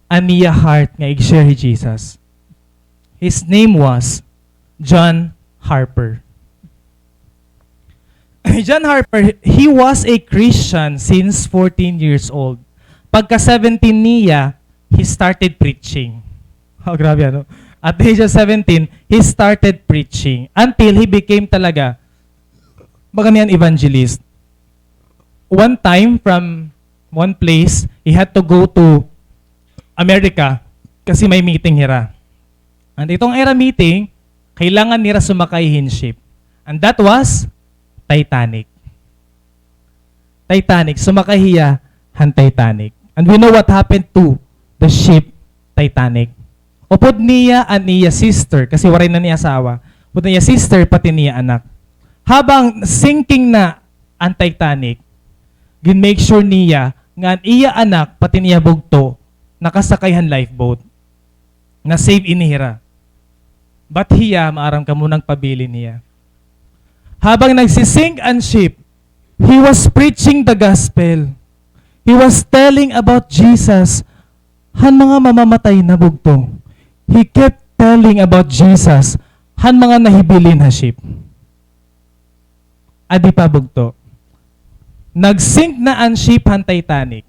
an iya heart nga ig-share hi Jesus. His name was John Harper. John Harper, he was a Christian since fourteen years old. Pagka seventeen niya, he started preaching. Oh, grabe, ano? At the age of seventeen, he started preaching until he became talaga, baga niyan, evangelist. One time, from one place, he had to go to America kasi may meeting hira. And itong ira meeting, kailangan nira sumakay hin ship. And that was Titanic. Titanic, sumakay hiya han Titanic. And we know what happened to the ship Titanic. Upod niya an iya sister, kasi waray na niya asawa. Upod niya sister, pati niya anak. Habang sinking na an Titanic, gin-make sure niya nga an iya anak, pati niya bugto, nakasakay han lifeboat. Na-save ini hira. But hiya, maaram kamo, nagpabilin hiya. Habang nagsisink an ship, he was preaching the gospel. He was telling about Jesus han mga mamamatay na bugto. He kept telling about Jesus han mga nahibilin ha ship. Adi pa bugto. Nag-sink na an ship han Titanic.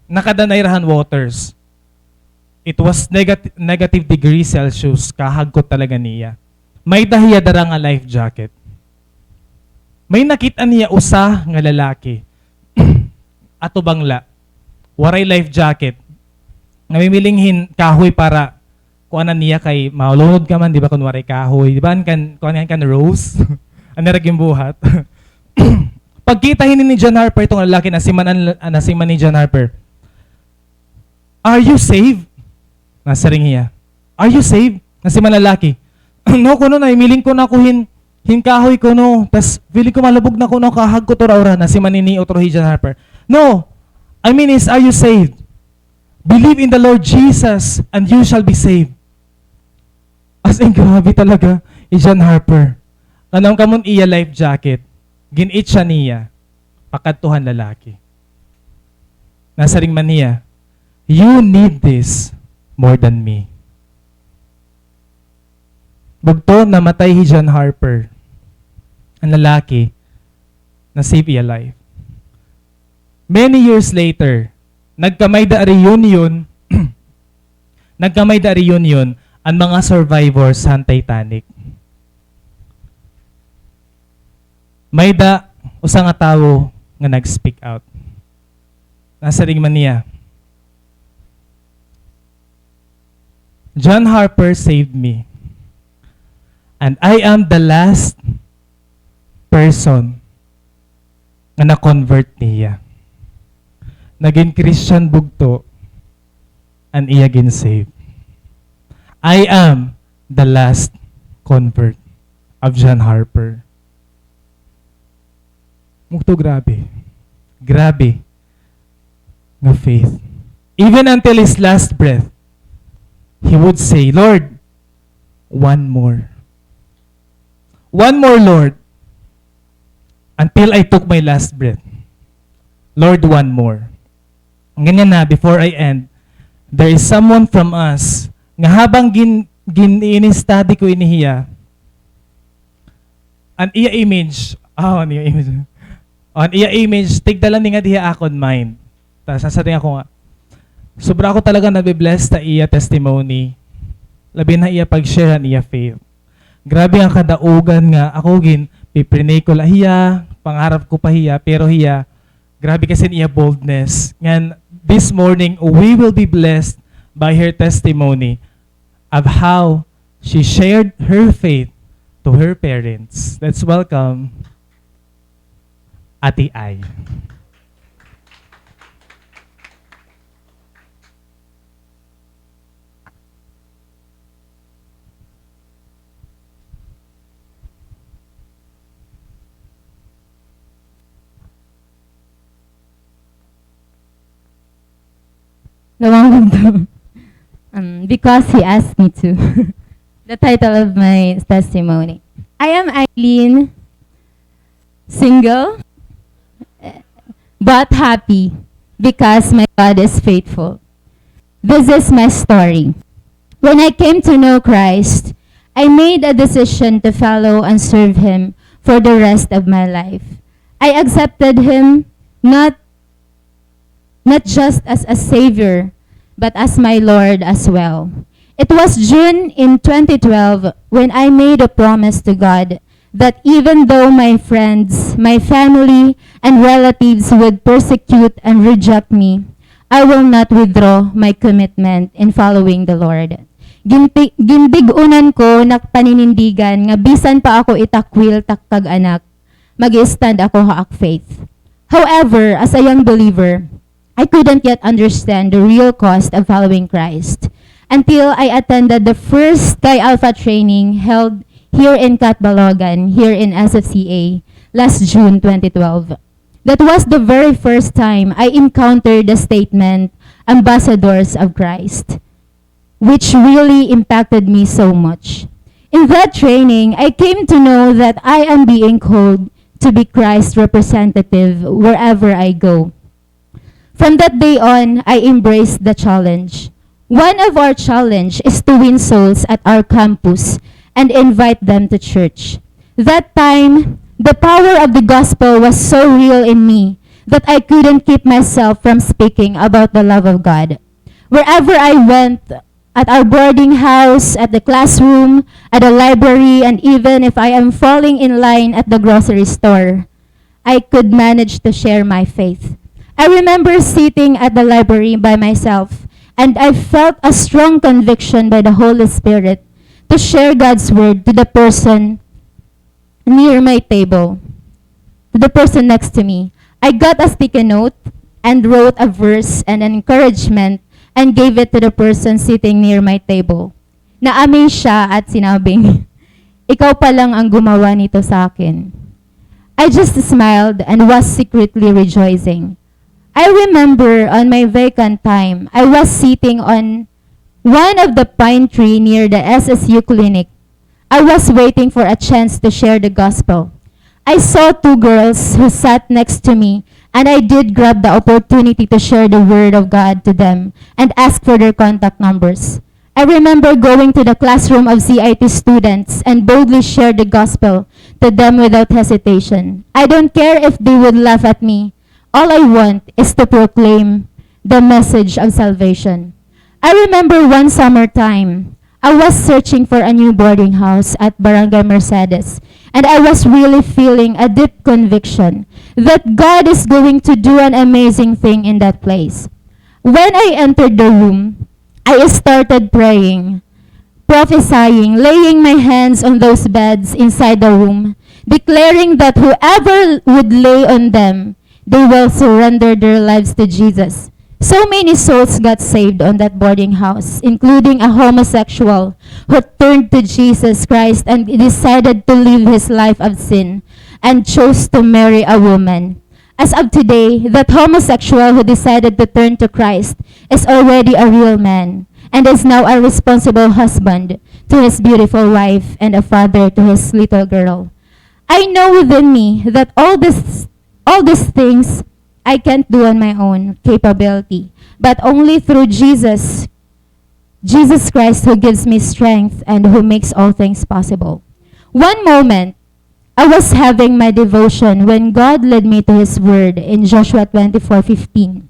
Nakadanay ra han waters. It was negati-, negative degree Celsius, kahagkot talaga niya. May-ada hiya dara nga life jacket. May nakit-an hiya usa nga lalaki. Atubang la. Waray life jacket. Namimiling hin kahoy para kuanan niya kay malunod ka man, di ba, kun waray kahoy. Di ba, an kan, kuan kan, kan Rose? An nira ginbuhat. Pagkita hini ni John Harper, itong lalaki, nasiman an, nasiman ni John Harper, "Are you saved?" Nasiring hiya. "Are you saved?" Nasiman lalaki. "No, kuno, namimiling kuno ako hin, hin kahoy kuno. Tas feeling ko malubog na kuno, kahagkot ura-ura." Nasiman ini utro hi John Harper. "No, I mean is, are you saved? Believe in the Lord Jesus and you shall be saved." As in, grabe talaga hi John Harper. Kan-o kamo an iya life jacket, gin-itcha niya pakadto han lalaki. Nasiring man niya, "You need this more than me." Bugto, namatay hi John Harper. An lalaki, na-save iya life. Many years later, nagkamay-ada reunion, nagkamay-ada reunion an mga survivors han Titanic. May-ada usa nga tawo nga nag-speak out. Nasiring man niya, "John Harper saved me. And I am the last person nga na-convert niya." Nagin Christian bugto an iya gin-save. I am the last convert of John Harper. Bugto, grabe. Grabe nga faith. Even until his last breath, he would say, "Lord, one more. One more, Lord." Until I took my last breath. "Lord, one more." Nganhi na, before I end, there is someone from us nga habang gin-, gin-ini-study ko ini hiya, an iya image, ah, an iya image. An iya image, tigda la ni ngadi ha akon mind. Tas nasiring ako nga, sobra ako talaga nabi-bless ha iya testimony. Labi na iya pag-share han iya faith. Grabe an kadaugan nga ako, ginpiprinay ko la hiya, pangarap ko pa hiya, pero hiya, grabe kasi an iya boldness. Ngan, this morning, we will be blessed by her testimony of how she shared her faith to her parents. Let's welcome Ate Ai. Lawangan daw. Um, because he asked me to. The title of my testimony. I am Eileen, single, but happy because my God is faithful. This is my story. When I came to know Christ, I made a decision to follow and serve Him for the rest of my life. I accepted Him not not just as a Savior, but as my Lord as well. It was June in twenty twelve when I made a promise to God that even though my friends, my family, and relatives would persecute and reject me, I will not withdraw my commitment in following the Lord. Ginti-, gindig-unan ko nak paninindigan nga bisan pa ako itakwil tak kag anak, mag-stand ako ha ak faith. However, as a young believer, I couldn't yet understand the real cost of following Christ until I attended the first Chi Alpha training held here in Catbalogan, here in S F C A, last June twenty twelve. That was the very first time I encountered the statement, "Ambassadors of Christ," which really impacted me so much. In that training, I came to know that I am being called to be Christ's representative wherever I go. From that day on, I embraced the challenge. One of our challenge is to win souls at our campus and invite them to church. That time, the power of the gospel was so real in me that I couldn't keep myself from speaking about the love of God. Wherever I went, at our boarding house, at the classroom, at the library, and even if I am falling in line at the grocery store, I could manage to share my faith. I remember sitting at the library by myself, and I felt a strong conviction by the Holy Spirit to share God's word to the person near my table, to the person next to me. I got a sticky note and wrote a verse and an encouragement and gave it to the person sitting near my table. Na-amaze siya at sinabing, "Ikaw pa lang ang gumawa nito sa akin." I just smiled and was secretly rejoicing. I remember on my vacant time, I was sitting on one of the pine tree near the S S U clinic. I was waiting for a chance to share the gospel. I saw two girls who sat next to me, and I did grab the opportunity to share the word of God to them and ask for their contact numbers. I remember going to the classroom of C I T students and boldly shared the gospel to them without hesitation. I don't care if they would laugh at me. All I want is to proclaim the message of salvation. I remember one summertime, I was searching for a new boarding house at Barangay Mercedes, and I was really feeling a deep conviction that God is going to do an amazing thing in that place. When I entered the room, I started praying, prophesying, laying my hands on those beds inside the room, declaring that whoever would lay on them, they will surrender their lives to Jesus. So many souls got saved on that boarding house, including a homosexual who turned to Jesus Christ and decided to leave his life of sin and chose to marry a woman. As of today, that homosexual who decided to turn to Christ is already a real man and is now a responsible husband to his beautiful wife and a father to his little girl. I know within me that all this, all these things I can't do on my own capability, but only through Jesus, Jesus Christ, who gives me strength and who makes all things possible. One moment, I was having my devotion when God led me to His Word in Joshua twenty-four fifteen.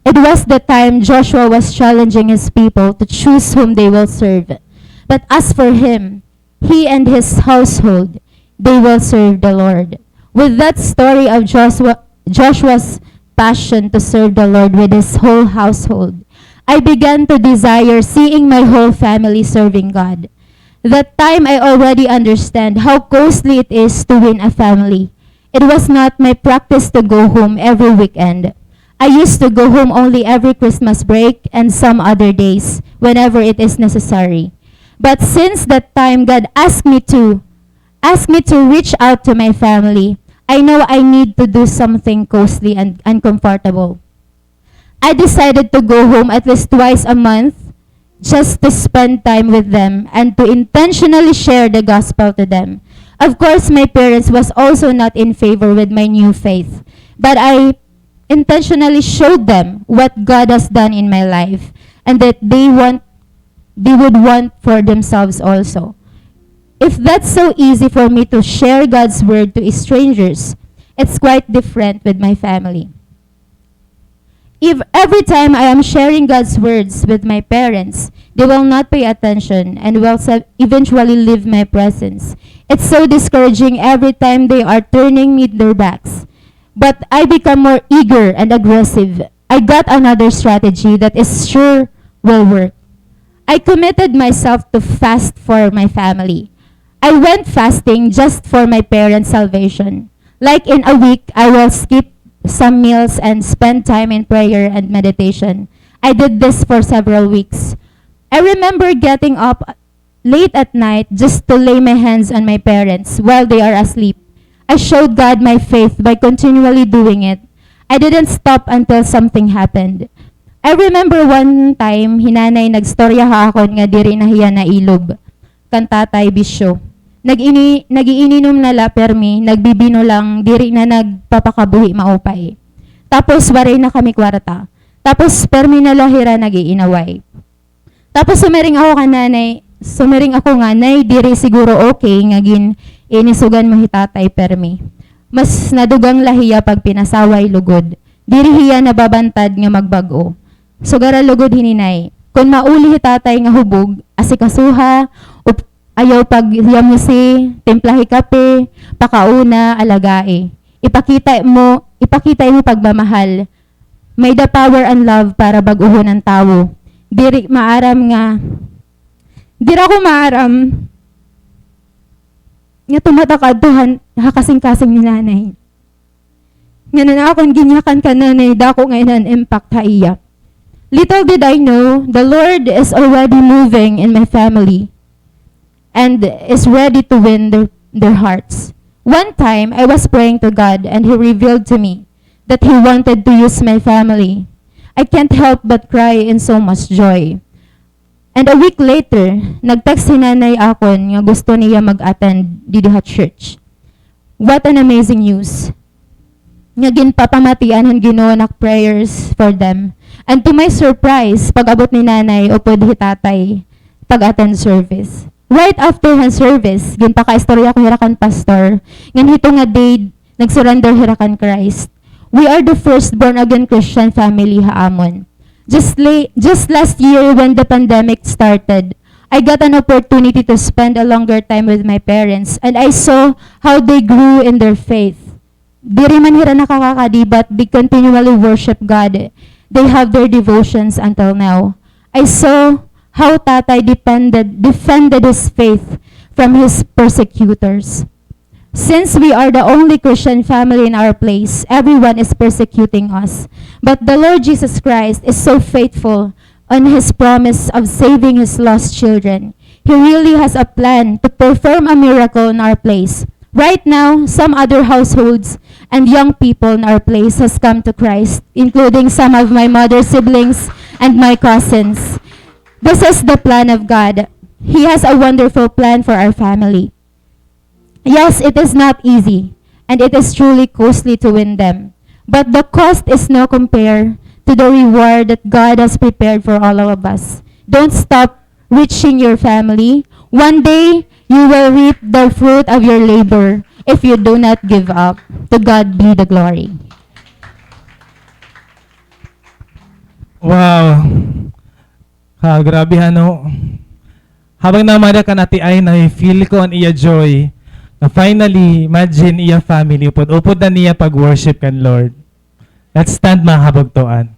It was the time Joshua was challenging his people to choose whom they will serve. But as for him, he and his household, they will serve the Lord. With that story of Joshua, Joshua's passion to serve the Lord with his whole household, I began to desire seeing my whole family serving God. That time I already understand how costly it is to win a family. It was not my practice to go home every weekend. I used to go home only every Christmas break and some other days whenever it is necessary. But since that time God asked me to, asked me to reach out to my family, I know I need to do something costly and uncomfortable. I decided to go home at least twice a month just to spend time with them and to intentionally share the gospel to them. Of course, my parents was also not in favor with my new faith, but I intentionally showed them what God has done in my life and that they want, they would want for themselves also. If that's so easy for me to share God's word to strangers, it's quite different with my family. If every time I am sharing God's words with my parents, they will not pay attention and will se-, eventually leave my presence. It's so discouraging every time they are turning me their backs. But I become more eager and aggressive. I got another strategy that is sure will work. I committed myself to fast for my family. I went fasting just for my parents' salvation. Like, in a week, I will skip some meals and spend time in prayer and meditation. I did this for several weeks. I remember getting up late at night just to lay my hands on my parents while they are asleep. I showed God my faith by continually doing it. I didn't stop until something happened. I remember one time, hi Nanay nagstorya ha akon nga diri na hiya nailob kan Tatay bisyo. Nag-ini-, nag-iininom na la permi, nagbibino lang, diri na nagpapakabuhi maupay. Tapos waray na kami kwarta. Tapos permi na la hira nag-iinaway. Tapos sumiring ako kan Nanay, sumiring ako nga, "Nay, diri siguro okay nga gin-inisugan mo hi Tatay permi. Mas nadugang la hiya pag pinasaway lugod. Diri hiya nababantad nga magbag-o." Sugara lugod hini, Nay. Kon mauli hi Tatay nga hubog, asikasuha, up-, ayaw pagyamusi, timplahi kape, pakauna, alagai. Ipakita mo, ipakita imo pagmamahal. May the power and love para bag-ohon an tawo. Diri maaram nga, diri ako maaram nga tumatak adto han, ha kasingkasing ni Nanay. Ngan an akon ginyakan kan Nanay, dako ngay-an an impact ha iya. Little did I know, the Lord is already moving in my family and is ready to win their, their hearts. One time, I was praying to God and He revealed to me that He wanted to use my family. I can't help but cry in so much joy. And a week later, nag-text hi Nanay akon nga gusto niya mag-attend didi ha church. What an amazing news! Nga ginpapamatian han Ginoo an ak prayers for them. And to my surprise, pag-abot ni Nanay upod hi Tatay, pag-attend service. Right after han service, ginpakaistorya ko hira kan pastor, ngan hito nga day, nag-surrender hira kan Christ. We are the first born-again Christian family ha amon. Just la-, just last year when the pandemic started, I got an opportunity to spend a longer time with my parents, and I saw how they grew in their faith. Diri man hira nakakakadi, but they continually worship God. They have their devotions until now. I saw how Tatay depended, defended his faith from his persecutors. Since we are the only Christian family in our place, everyone is persecuting us. But the Lord Jesus Christ is so faithful on His promise of saving His lost children. He really has a plan to perform a miracle in our place. Right now, some other households and young people in our place has come to Christ, including some of my mother's siblings and my cousins. This is the plan of God. He has a wonderful plan for our family. Yes, it is not easy, and it is truly costly to win them. But the cost is no compare to the reward that God has prepared for all of us. Don't stop reaching your family. One day, you will reap the fruit of your labor if you do not give up. To God be the glory. Wow. Ha, grabe, ano? Habang namada kan Ate Ay, na-feel ko an iya joy. Na finally, imagine iya family, upod-upod na niya pag-worship kan Lord. Let's stand, mga kabugtoan.